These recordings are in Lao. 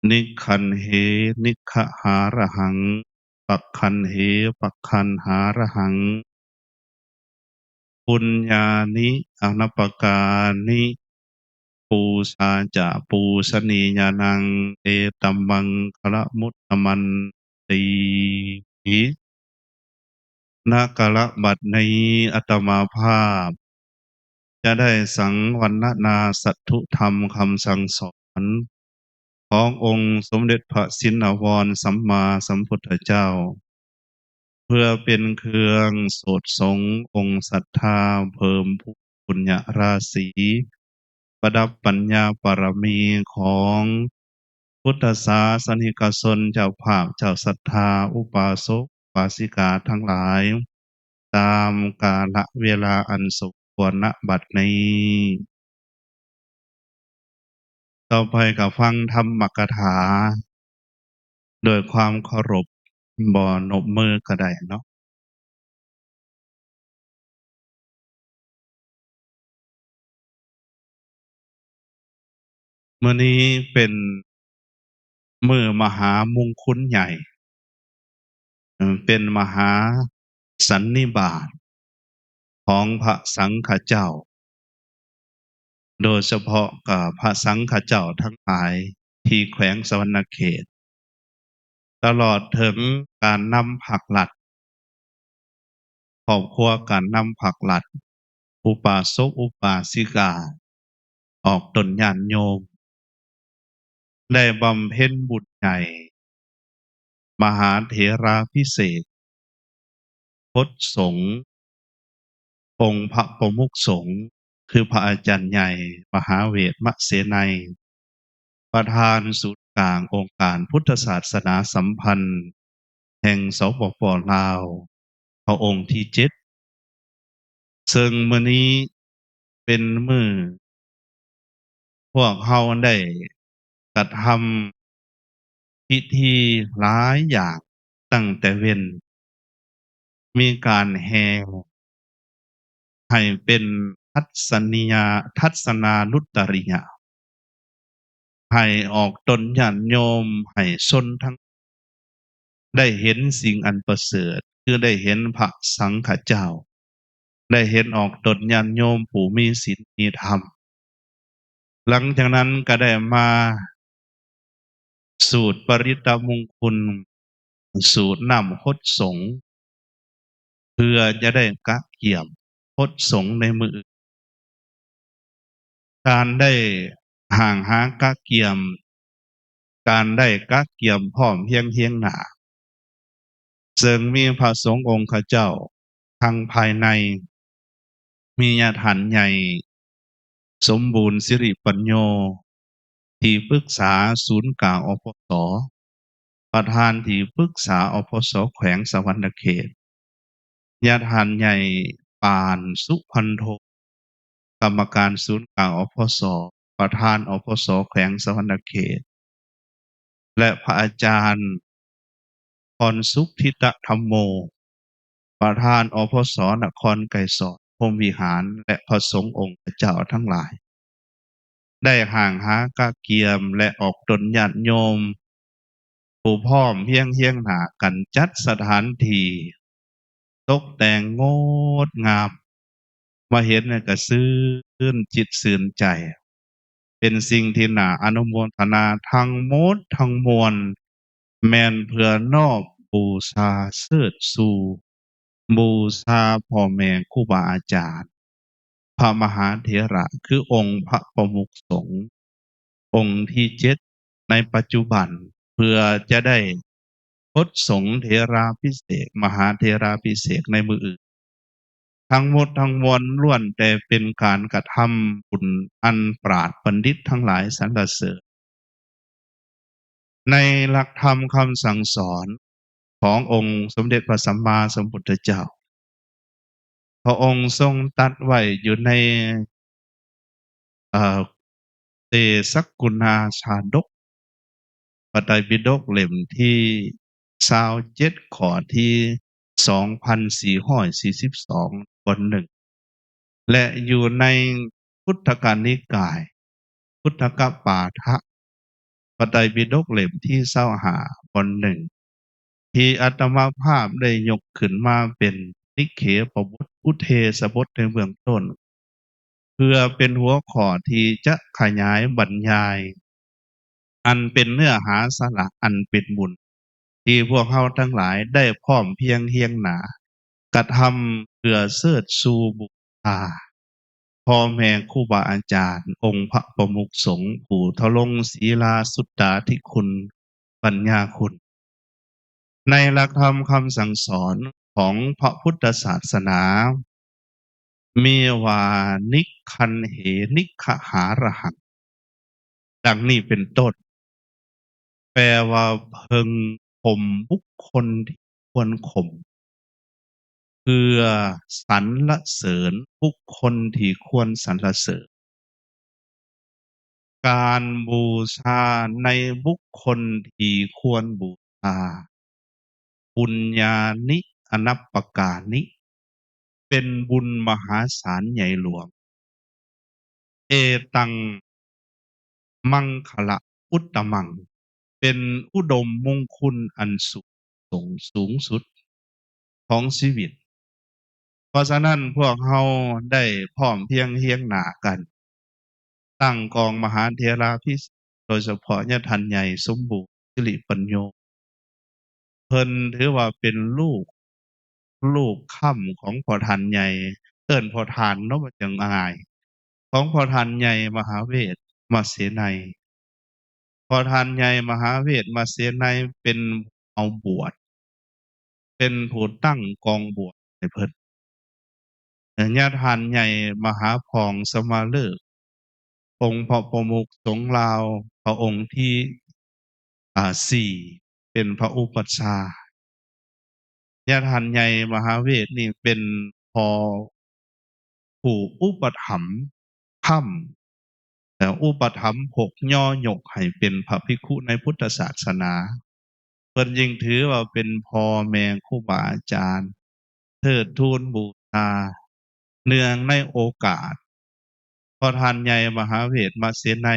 ນິກຂັນເຫ ນິກຂະຫາຣະຫັງ ປັກຂັນເຫ ປັກຂັນຫາຣະຫັງ ປຸນຍານິ ອະນັບປະການິ ປູຊາຈະ ປູຊະນີຍານັງ ເອຕັມມັງຄະລະມຸດຕະມັນຕິ. ນະກາລະບັດນີ້ ອາດຕະມາພາບ ຈະໄດ້ສັງວັນນະນາສັດຖຸທຳຄຳສັ່ງສອນ ຂອງອົງສົມເດັດພະຊິນນະວອນສຳມາສຳພຸດທະເຈົ້າ ເພື່ອເປັນເຄື່ອງໂສດສົງອົງສັດທາ ເພີ່ມພູນບຸນຍະລາສີ ປະດັບປັນຍາປາລະມີຂອງພຸດທະສາສະນິກະຊົນ ເຈົ້າພາບເຈົ້າສັດທາ ອຸປາສົກອຸປາສິກາທັງຫຼາຍ ຕາມກາລະເວລາອັນສົມຄວນນະບັດນີ້. ຕໍ່ໄປກໍຟັງທຳມະກະຖາໂດຍຄວາມເຄົາລົບ ບໍ່ນົບມືກໍໄດ້ເນາະ. ມື້ນີ້ເປັນມື້ມະຫາມຸງຄຸນໃຫຍ່ ເປັນມະຫາສັນນິບາດຂອງພະສັງຄະເຈົ້າ ໂດຍສະເພາະກັບພະສັງຄະເຈົ້າທັງຫຼາຍທີ່ແຂວງສະຫວັນນະເຂດ ຕະຫຼອດເຖິງການນຳພັກລັດ, ຄອບຄົວການນຳພັກລັດ, ອຸປາສົກອຸປາສິກາ, ອອກຕົນຍາດໂຍມ ໄດ້ບຳເພັນບຸນໃຫຍ່ ມະຫາເຖລາພິເສກ ພົດສົງ ອົງພະປະມຸກສົງ ຄືພະອາຈານໃຫຍ່ ມະຫາເວດມະເສໄນ ປະທານສູນກາງອົງການພຸດທະສາສະໜາສຳພັນແຫ່ງ ສປປ ລາວ ພະອົງທີເຈັດ ເຊິ່ງມື້ນີ້ເປັນມື້ ພວກເຮົາໄດ້ກະທຳພິທີຫຼາຍຢ່າງ ຕັ້ງແຕ່ເວັນ ມີການແຫ່ໃຫ້ເປັນທັດສະນີຍະ ທັດສະນາລຸດຕະລິຍະ ໃຫ້ອອກຕົນຍາດໂຍມ ໃຫ້ຊົນທັງ ໄດ້ເຫັນສິ່ງອັນປະເສີດ ຄືໄດ້ເຫັນພະສັງຄະເຈົ້າ ໄດ້ເຫັນອອກຕົນຍາດໂຍມຜູ້ມີສິນມີທຳ. ຫຼັງຈາກນັ້ນກໍໄດ້ມາສູດປະລິດຕະມຸງຄຸນ ສູດນ້ຳຫົດສົງ ເພື່ອຈະໄດ້ກະກຽມຫົດສົງໃນມື້ອື່ນ. ການໄດ້ຫ້າງຫາກະກຽມ ການໄດ້ກະກຽມພ້ອມຮຽງຮຽງໜ້າ ເຊິ່ງມີພະສົງອົງຄະເຈົ້າທາງພາຍໃນ ມີຍາທ່ານໃຫຍ່ ສົມບູນ ສິລິປັນໂຍ ທີ່ປຶກສາສູນກາງ ອພສ, ປະທານທີ່ປຶກສາ ອພສ ແຂວງສະຫວັນນະເຂດ, ຍາທ່ານໃຫຍ່ ປານ ສຸພັນໂທ ກຳມະການສູນກາງ ອພສ, ປະທານ ອພສ ແຂວງສະຫວັນນະເຂດ ແລະ ພະອາຈານ ພອນສຸກ ທິຕະທຳໂມ ປະທານ ອພສ ນະຄອນໄກສອນ ພົມວິຫານ ແລະ ພະສົງອົງຄະເຈົ້າທັງຫຼາຍ ໄດ້ຫ້າງຫາກະກຽມ ແລະ ອອກຕົນຍາດໂຍມ ຜູ້ພ້ອມຮຽງຮຽງໜ້າກັນ ຈັດສະຖານທີ່ ຕົກແຕ່ງງົດງາມ ມາເຫັນແລ້ວກໍຊື່ນຈິດຊື່ນໃຈ ເປັນສິ່ງທີ່ໜ້າອະນຸໂມທະນາ. ທັງໝົດທັງມວນ ແມ່ນເພື່ອນ້ອມບູຊາເຊີດຊູ ບູຊາພໍ່ແມ່ຄູບາອາຈານ ພະມະຫາເຖລະ ຄືອົງພະປະມຸກສົງ ອົງທີເຈັດໃນປັດຈຸບັນ ເພື່ອຈະໄດ້ຫົດສົງເຖລາພິເສກ ມະຫາເຖລາພິເສກໃນມື້ອື່ນ. ທັງໝົດທັງມວນລ້ວນແຕ່ເປັນການກະທຳບຸນອັນປາດບັນດິດທັງຫຼາຍສັນລະເສີນ. ໃນຫຼັກທຳຄຳສັ່ງສອນຂອງອົງສົມເດັດພະສຳມາສຳພຸດທະເຈົ້າ ພະອົງຊົງຕັດໄວ້ຢູ່ໃນ ເອີ ເຕສັກກຸນາຊາດົກ ພະໄຕປິດົກເຫຼັ້ມທີຊາວເຈັດ ຂໍ້ທີສອງພັນສີ່ຮ້ອຍສີ່ສິບສອງ ບົດໜຶ່ງ ແລະ ຢູ່ໃນຄຸດທະກະນິກາຍ ຄຸດທະກະປາຖະ ພະໄຕປິດົກເຫຼັ້ມທີຊາວຫ້າ ບົດໜຶ່ງ ທີ່ອາດຕະມາພາບໄດ້ຍົກຂຶ້ນມາເປັນນິເຂປະບົດ ອຸເທສະບົດໃນເບື້ອງຕົ້ນ ເພື່ອເປັນຫົວຂໍ້ທີ່ຈະຂະຫຍາຍບັນຍາຍ ອັນເປັນເນື້ອຫາສາລະອັນເປັນບຸນ ທີ່ພວກເຮົາທັງຫຼາຍໄດ້ພ້ອມພຽງຮຽງໜ້າກະທຳເພື່ອເຊີດຊູບູຊາພໍ່ແມ່ຄູບາອາຈານ ອົງພະປະມຸກສົງ ຜູ້ທະລົງສີລາສຸດຕາທິຄຸນ ປັນຍາຄຸນ ໃນຫຼັກທຳຄຳສັ່ງສອນຂອງພະພຸດທະສາສະໜາ ມີວ່າ ນິກຂັນເຫ ນິກຂະຫາລະຫັງ ດັ່ງນີ້ເປັນຕົ້ນ ແປວ່າເພິ່ງຂົ່ມບຸກຄົນທີ່ຄວນຂົ່ມ ເພື່ອສັນລະເສີນບຸກຄົນທີ່ຄວນສັນລະເສີນ ການບູຊາໃນບຸກຄົນທີ່ຄວນບູຊາ ປຸນຍານິອະນັບປະການິ ເປັນບຸນມະຫາສານໃຫຍ່ຫຼວງ ເອຕັງ ມັງຄະລະອຸດຕະມັງ ເປັນອຸດົມມຸງຄຸນອັນສູງ ສູງສຸດຂອງຊີວິດ. ເພາະສະນັ້ນ ພວກເຮົາໄດ້ພ້ອມພຽງຮຽງໜ້າກັນ ຕັ້ງກອງມະຫາເຖລາພິເສກ ໂດຍສະເພາະຍາທ່ານໃຫຍ່ສົມບູນ ສິລິປັນໂຍ ເພິ່ນຖືວ່າເປັນລູກ ລູກຄ້ຳຂອງພໍ່ທ່ານໃຫຍ່ ເອີ້ນພໍ່ທ່ານເນາະ ວ່າຈັ່ງງ່າຍ ຂອງພໍ່ທ່ານໃຫຍ່ມະຫາເວດມະເສໄນ. ພໍ່ທ່ານໃຫຍ່ມະຫາເວດມະເສໄນເປັນເອົາບວດ ເປັນຜູ້ຕັ້ງກອງບວດໃຫ້ເພິ່ນ. ຍາທ່ານໃຫຍ່ມະຫາພອງສະມາເລີກ ອົງພະປະມຸກສົງລາວ ພະອົງທີ ອາ ສີ່ ເປັນພະອຸປັດຊາ. ຍາທ່ານໃຫຍ່ມະຫາເວດນີ້ເປັນພໍ່ຜູ້ອຸປະຖຳຄ້ຳ ແລະ ອຸປະຖຳປົກຍໍຍົກໃຫ້ເປັນພະພິກຂຸໃນພຸດທະສາສະໜາ. ເພິ່ນຈຶ່ງຖືວ່າເປັນພໍ່ແມ່ຄູບາອາຈານ ເທີດທູນບູຊາ ເນື່ອງໃນໂອກາດພໍ່ທ່ານໃຫຍ່ມະຫາເວດມະເສໄນ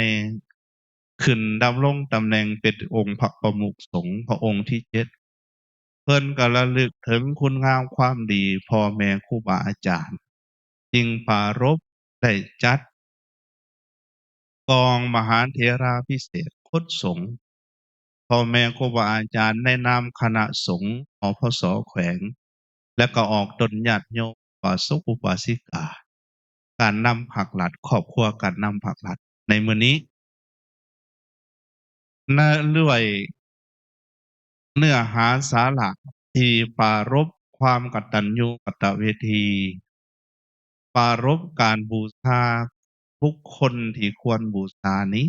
ຂຶ້ນດຳລົງຕຳແໜ່ງເປັນອົງພະປະມຸກສົງ ພະອົງທີເຈັດ ເພິ່ນກໍລະລຶກເຖິງຄຸນງາມຄວາມດີພໍ່ແມ່ຄູບາອາຈານ ຈຶ່ງປາລົບໄດ້ຈັດກອງມະຫາເຖລາພິເສກຄົນສົງ ພໍ່ແມ່ຄູບາອາຈານໃນນາມຄະນະສົງ ອພສ ແຂວງ ແລະ ກໍອອກຕົນຍາດໂຍມ ອຸບາສົກອຸບາສິກາ ການນຳພາກລັດ ຄອບຄົວການນຳພາກລັດໃນມື້ນີ້ ນະ ດ້ວຍເນື້ອຫາສາລະທີ່ປາລົບຄວາມກະຕັນຍູກະຕະເວທີ ປາລົບການບູຊາບຸກຄົນທີ່ຄວນບູຊານີ້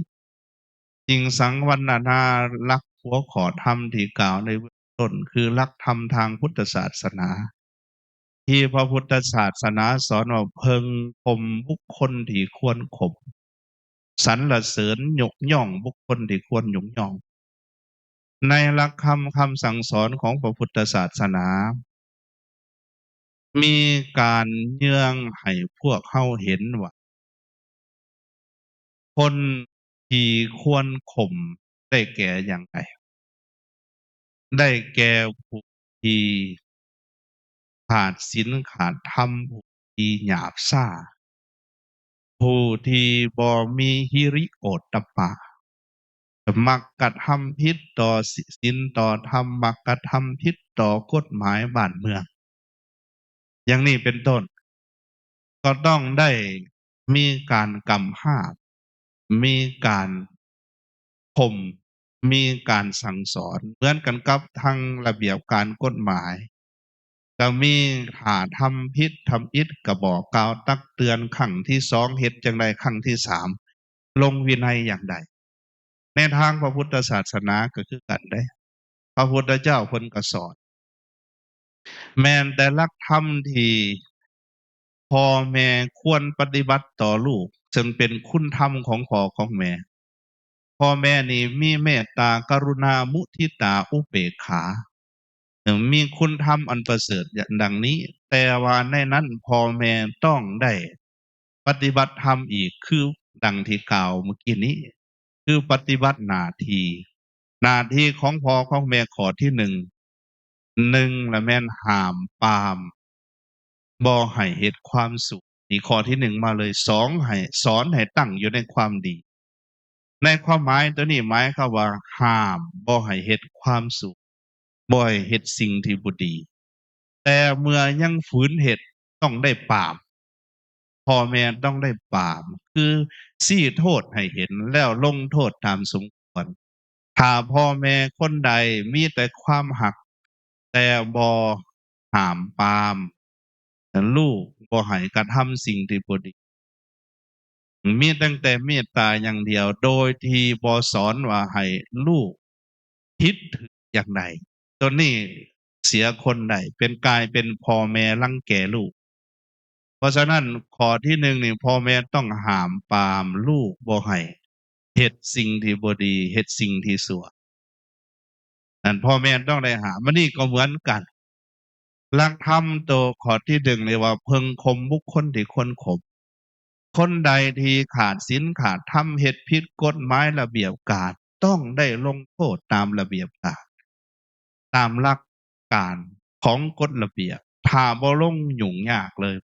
ຈຶ່ງສັງວັນນະນາຫຼັກຫົວຂໍ້ທຳທີ່ກ່າວໃນເບື້ອງຕົ້ນ ຄືຫຼັກທຳທາງພຸດທະສາສະໜາ ທີ່ພະພຸດທະສາສະໜາສອນວ່າເພິ່ງຂົ່ມບຸກຄົນທີ່ຄວນຂົ່ມ ສັນລະເສີນຍົກຍ້ອງບຸກຄົນທີ່ຄວນຍົກຍ້ອງ. ໃນຫຼັກຄຳ ຄຳສັ່ງສອນຂອງພະພຸດທະສາສະໜາ ມີການເຍືອງໃຫ້ພວກເຮົາເຫັນວ່າ ຄົນທີ່ຄວນຂົ່ມໄດ້ແກ່ຢ່າງໃດ? ໄດ້ແກ່ຜູ້ທີ່ຂາດສິນຂາດທຳ, ຜູ້ທີ່ຫຍາບຊ້າ, ຜູ້ທີ່ບໍ່ມີຫິລິໂອດຕະປະ, ມັກກະທຳຜິດຕໍ່ສິນຕໍ່ທຳ, ມັກກະທຳຜິດຕໍ່ກົດໝາຍບ້ານເມືອງ ຢ່າງນີ້ເປັນຕົ້ນ ກໍຕ້ອງໄດ້ມີການກຳຮາບ, ມີການຂົ່ມ, ມີການສັ່ງສອນ ເໝືອນກັນກັບທາງລະບຽບການກົດໝາຍ. ກໍມີ ຖ້າທຳຜິດທຳອິດ ກໍບອກກ່າວຕັກເຕືອນຄັ້ງທີສອງ, ເຮັດຈັ່ງໃດຄັ້ງທີສາມ, ລົງວິໄນຢ່າງໃດ. ໃນທາງພະພຸດທະສາສະໜາກໍຄືກັນເດ້, ພະພຸດທະເຈົ້າເພິ່ນກໍສອນ ແມ່ນແຕ່ຫຼັກທຳທີ່ພໍ່ແມ່ຄວນປະຕິບັດຕໍ່ລູກ, ເຊິ່ງເປັນຄຸນທຳຂອງພໍ່ຂອງແມ່. ພໍ່ແມ່ນີ້ມີເມດຕາ, ກະລຸນາ, ມຸທິຕາ, ອຸເບກຂາ, ມີຄຸນທຳອັນປະເສີດດັ່ງນີ້, ແຕ່ວ່າໃນນັ້ນພໍ່ແມ່ຕ້ອງໄດ້ປະຕິບັດທຳອີກ ຄືດັ່ງທີ່ກ່າວເມື່ອກີ້ນີ້. ຄືປະຕິບັດໜ້າທີ່. ໜ້າທີ່ຂອງພໍ່ຂອງແມ່ຂໍ້ທີໜຶ່ງ, ໜຶ່ງລະແມ່ນຫ້າມປາມ ບໍ່ໃຫ້ເຮັດຄວາມຊົ່ວ. ນີ້ຂໍ້ທີໜຶ່ງມາເລີຍ. ສອງ ໃຫ້ ສອນໃຫ້ຕັ້ງຢູ່ໃນຄວາມດີ. ໃນຄວາມໝາຍໂຕນີ້ໝາຍຄວາມວ່າ ຫ້າມບໍ່ໃຫ້ເຮັດຄວາມຊົ່ວ, ບໍ່ໃຫ້ເຮັດສິ່ງທີ່ບໍ່ດີ. ແຕ່ເມື່ອຍັງຝືນເຮັດ ຕ້ອງໄດ້ປາມ. ພໍ່ແມ່ຕ້ອງໄດ້ປາມ ຄືຊີ້ໂທດໃຫ້ເຫັນ ແລ້ວລົງໂທດຕາມສົມຄວນ. ຖ້າພໍ່ແມ່ຄົນໃດມີແຕ່ຄວາມຮັກ ແຕ່ບໍ່ຫ້າມປາມລູກບໍ່ໃຫ້ກະທຳສິ່ງທີ່ບໍ່ດີ, ມີຕັ້ງແຕ່ເມດຕາຢ່າງດຽວ ໂດຍທີ່ບໍ່ສອນວ່າໃຫ້ລູກຜິດຖືກຢ່າງໃດ, ໂຕນີ້ເສຍຄົນໄດ້ ເປັນ ກາຍເປັນພໍ່ແມ່ລັງແກລູກ. ເພາະສະນັ້ນ ຂໍ້ທີໜຶ່ງນີ້ ພໍ່ແມ່ຕ້ອງຫ້າມປາມລູກບໍ່ໃຫ້ເຮັດສິ່ງທີ່ບໍ່ດີ, ເຮັດສິ່ງທີ່ຊົ່ວ. ນັ້ນ ພໍ່ແມ່ຕ້ອງໄດ້ຫ້າມ. ອັນນີ້ກໍເໝືອນກັນ, ຫຼັກທຳໂຕຂໍ້ທີໜຶ່ງເລີຍວ່າ ເພິ່ງຂົ່ມບຸກຄົນທີ່ຄວນຂົ່ມ. ຄົນໃດທີ່ຂາດສິນຂາດທຳ, ເຮັດຜິດກົດໝາຍລະບຽບການ, ຕ້ອງໄດ້ລົງໂທດຕາມລະບຽບການ, ຕາມຫຼັກການຂອງກົດລະບຽບ. ຖ້າບໍ່ລົງ ຫຍຸ້ງຍາກເລີຍ.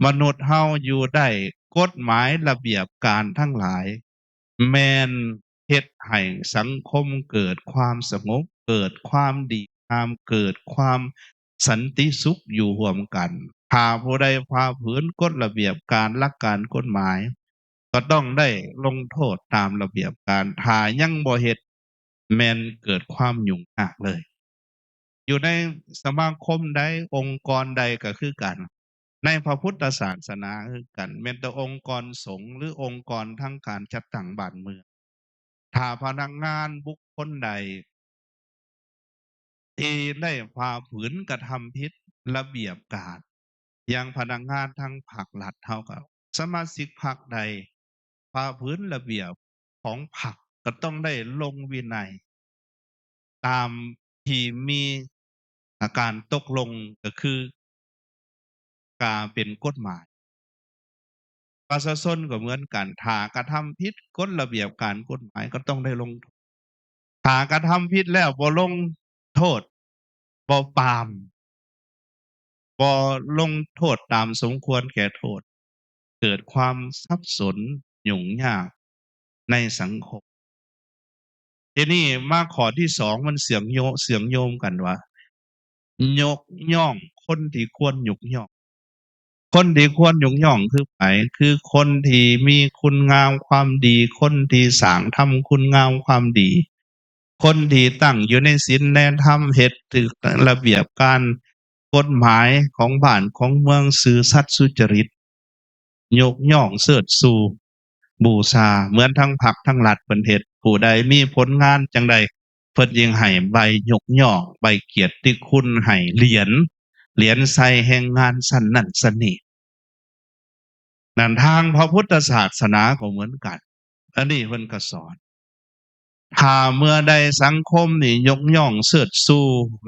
ມະນຸດເຮົາຢູ່ໄດ້, ກົດໝາຍລະບຽບການທັງຫຼາຍ ແມ່ນເຮັດໃຫ້ສັງຄົມເກີດຄວາມສະຫງົບ, ເກີດຄວາມດີງາມ, ເກີດຄວາມສັນຕິສຸກຢູ່ຮ່ວມກັນ. ຖ້າຜູ້ໃດຝ່າຝືນກົດລະບຽບການ, ຫຼັກການກົດໝາຍ, ກໍຕ້ອງໄດ້ລົງໂທດຕາມລະບຽບການ. ຖ້າຍັງບໍ່ເຮັດ, ແມ່ນເກີດຄວາມຫຍຸ້ງຍາກເລີຍ. ຢູ່ໃນສະມາຄົມໃດ, ອົງກອນໃດກໍຄືກັນ, ໃນພະພຸດທະສາສະໜາຄືກັນ, ແມ່ນແຕ່ອົງກອນສົງ ຫຼື ອົງກອນທາງການຈັດຕັ້ງບ້ານເມືອງ, ຖ້າພະນັກງານບຸກຄົນໃດທີ່ໄດ້ຝ່າຝືນກະທຳຜິດລະບຽບການ, ຢ່າງພະນັກງານທາງພັກລັດເຮົາກໍ, ສະມາຊິກພັກໃດຝ່າຝືນລະບຽບຂອງພັກ ກໍຕ້ອງໄດ້ລົງວິໄນຕາມທີ່ມີການຕົກລົງ, ກໍຄືກາເປັນກົດໝາຍ. ປະຊາຊົນກໍເໝືອນກັນ, ຖ້າກະທຳຜິດກົດລະບຽບການກົດໝາຍ ກໍຕ້ອງໄດ້ລົງໂທດ. ຖ້າກະທຳຜິດແລ້ວບໍ່ລົງໂທດ, ບໍ່ປາມ, ບໍ່ລົງໂທດຕາມສົມຄວນແກ່ໂທດ, ເກີດຄວາມສັບສົນຫຍຸ້ງຍາກໃນສັງຄົມ. ທີນີ້ມາຂໍ້ທີສອງ, ມັນເຊື່ອມໂຍ ເຊື່ອມໂຍງກັນວ່າ ຍົກຍ້ອງຄົນທີ່ຄວນຍົກຍ້ອງ. ຄົນທີ່ຄວນຍົກຍ້ອງຄືໃຜ? ຄືຄົນທີ່ມີຄຸນງາມຄວາມດີ, ຄົນທີ່ສ້າງທຳຄຸນງາມຄວາມດີ, ຄົນທີ່ຕັ້ງຢູ່ໃນສິນໃນທຳ, ເຮັດຖືກລະບຽບການກົດໝາຍຂອງບ້ານຂອງເມືອງ, ຊື່ສັດສຸຈະລິດ, ຍົກຍ້ອງເຊີດຊູບູຊາ ເໝືອນທັງພັກທັງລັດເພິ່ນເຮັດ. ຜູ້ໃດມີຜົນງານຈັ່ງໃດ, ເພິ່ນຈຶ່ງໃຫ້ໃບຍົກຍ້ອງ, ໃບກຽດຕິຄຸນ, ໃຫ້ຫຼຽນ, ຫຼຽນໃສ່ແຮງງານຊັ້ນນັ້ນຊັ້ນນີ້. ນັ້ນ ທາງພະພຸດທະສາສະໜາກໍເໝືອນກັນ, ອັນນີ້ເພິ່ນກໍສອນ. ຖ້າເມື່ອໃດສັງຄົມນີ້ຍົກຍ້ອງເຊີດຊູ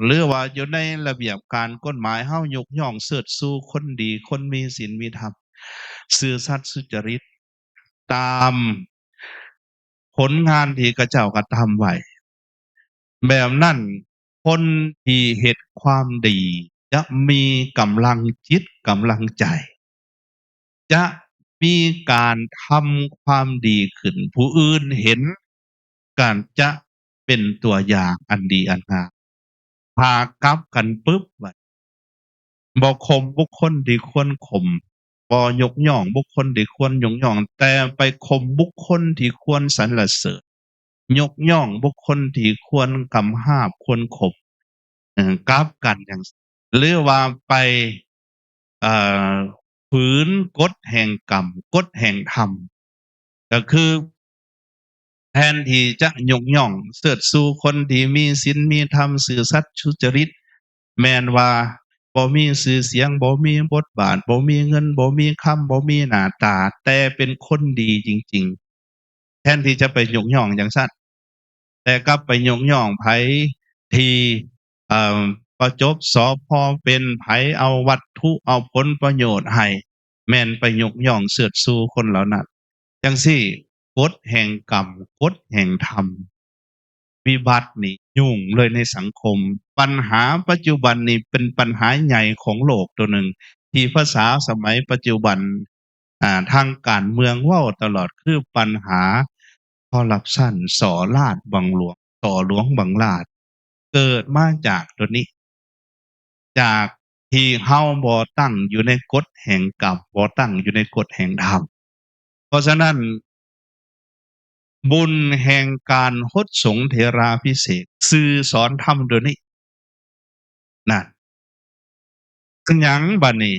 ຫຼືວ່າຢູ່ໃນລະບຽບການກົດໝາຍເຮົາຍົກຍ້ອງເຊີດຊູຄົນດີ, ຄົນມີສິນມີທຳ, ຊື່ສັດສຸຈະລິດ, ຕາມຜົນງານທີ່ເຂົາເຈົ້າກະທຳໄວ້, ແບບນັ້ນ ຄົນທີ່ເຮັດຄວາມດີຈະມີກຳລັງຈິດກຳລັງໃຈ, ຈະມີການທຳຄວາມດີຂຶ້ນ, ຜູ້ອື່ນເຫັນກໍຈະເປັນຕົວຢ່າງອັນດີອັນງາມ. ຖ້າກັບກັນປຶບ ບໍ່ຂົ່ມບຸກຄົນທີ່ຄວນຂົ່ມ, ບໍ່ຍົກຍ້ອງບຸກຄົນທີ່ຄວນຍົກຍ້ອງ, ແຕ່ໄປຂົ່ມບຸກຄົນທີ່ຄວນສັນລະເສີນ, ຍົກຍ້ອງບຸກຄົນທີ່ຄວນກຳຮາບຄວນຂົ່ມ, ເອີ ກັບກັນຈັ່ງ ຫຼືວ່າໄປ ເອີ ຝືນກົດແຫ່ງກຳ, ກົດແຫ່ງທຳ, ກໍຄື ແທນທີ່ຈະຍົກຍ້ອງເຊີດຊູຄົນທີ່ມີສິນມີທຳ, ຊື່ສັດສຸຈະລິດ, ແມ່ນວ່າບໍ່ມີຊື່ສຽງ, ບໍ່ມີບົດບາດ, ບໍ່ມີເງິນ, ບໍ່ມີຄຳ, ບໍ່ມີໜ້າຕາ, ແຕ່ເປັນຄົນດີຈິງໆ, ແທນທີ່ຈະໄປຍົກຍ້ອງຈັ່ງຊັ້ນ, ແຕ່ກັບໄປຍົກຍ້ອງໃຜທີ່ ເອີ ປະຈົບ ສພ ເປັນ, ໃຜເອົາວັດຖຸ ເອົາຜົນປະໂຫຍດໃຫ້, ແມ່ນໄປຍົກຍ້ອງເຊີດຊູຄົນເຫຼົ່ານັ້ນ. ຈັ່ງຊີ້ ກົດແຫ່ງກຳ, ກົດແຫ່ງທຳ. ວິບັດນີ້ຫຍຸ້ງເລີຍໃນສັງຄົມ. ບັນຫາປັດຈຸບັນນີ້ເປັນບັນຫາໃຫຍ່ຂອງໂລກຕົວໜຶ່ງ ທີ່ພາສາສະໄໝປັດຈຸບັນ ອ່າ ທາງການເມືອງເວົ້າຕະຫຼອດ ຄືບັນຫາຄໍຣັບຊັນ ສໍ້ລາດບັງຫຼວງ, ສໍ້ຫຼວງບັງລາດ ເກີດມາຈາກຕົວນີ້ ຈາກທີ່ເຮົາບໍ່ຕັ້ງຢູ່ໃນກົດແຫ່ງກຳ, ບໍ່ຕັ້ງຢູ່ໃນກົດແຫ່ງທຳ. ເພາະສະນັ້ນ ບຸນແຫ່ງການຫົດສົງເຖລາພິເສກ ສື່ສອນທຳໂດຍນີ້ ນັ້ນ ຄືຫຍັງບາດນີ້?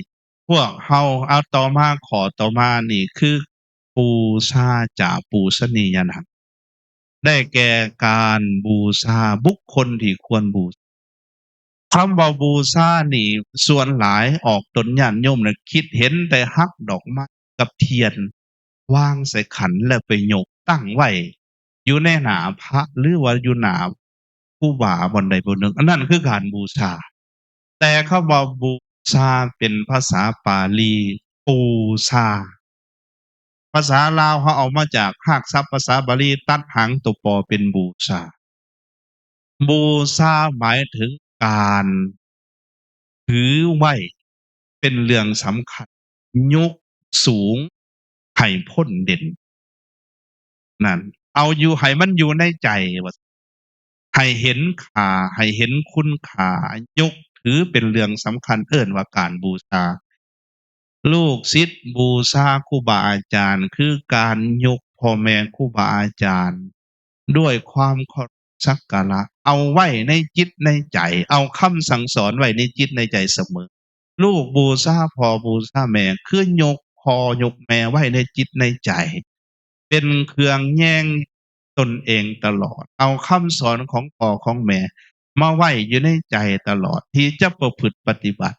ພວກເຮົາເອົາຕໍ່ມາ ຂໍ້ຕໍ່ມານີ້ຄື ປູຊາຈາປູຊະນີຍະນັງ ໄດ້ແກ່ການບູຊາບຸກຄົນທີ່ຄວນບູຊາ. ຄຳວ່າບູຊານີ້ ສ່ວນຫຼາຍອອກຕົນຍາດໂຍມນະ ຄິດເຫັນແຕ່ຫັກດອກໄມ້ກັບທຽນ ວາງໃສ່ຂັນ ແລ້ວໄປຍົກຕັ້ງໄວ້ຢູ່ໃນໜ້າພະ ຫຼືວ່າຢູ່ໜ້າຄູບາບ່ອນໃດບ່ອນໜຶ່ງ, ອັນນັ້ນຄືການບູຊາ. ແຕ່ຄຳວ່າບູຊາເປັນພາສາປາລີ ປູຊາ. ພາສາລາວເຮົາເອົາມາຈາກຮາກສັບພາສາບາລີ ຕັດຫາງຕົວປໍເປັນບູຊາ. ບູຊາໝາຍເຖິງການຖືໄວ້ເປັນເລື່ອງສຳຄັນ, ຍົກສູງໃຫ້ພົ້ນເດັ່ນ. ນັ້ນ ເອົາຢູ່ ໃຫ້ມັນຢູ່ໃນໃຈວ່າ ໃຫ້ເຫັນຄ່າ, ໃຫ້ເຫັນຄຸນຄ່າ, ຍົກຖືເປັນເລື່ອງສຳຄັນ ເອີ້ນວ່າການບູຊາ. ລູກສິດບູຊາຄູບາອາຈານ ຄືການຍົກພໍ່ແມ່ຄູບາອາຈານດ້ວຍຄວາມເຄົາລົບສັກກາລະ, ເອົາໄວ້ໃນຈິດໃນໃຈ, ເອົາຄຳສັ່ງສອນໄວ້ໃນຈິດໃນໃຈສະເໝີ. ລູກບູຊາພໍ່ບູຊາແມ່ ຄືຍົກພໍ່ຍົກແມ່ໄວ້ໃນຈິດໃນໃຈ ເປັນເຄື່ອງແຍງຕົນເອງຕະຫຼອດ, ເອົາຄຳສອນຂອງພໍ່ຂອງແມ່ມາໄວ້ຢູ່ໃນໃຈຕະຫຼອດ ທີ່ຈະປະພຶດປະຕິບັດ.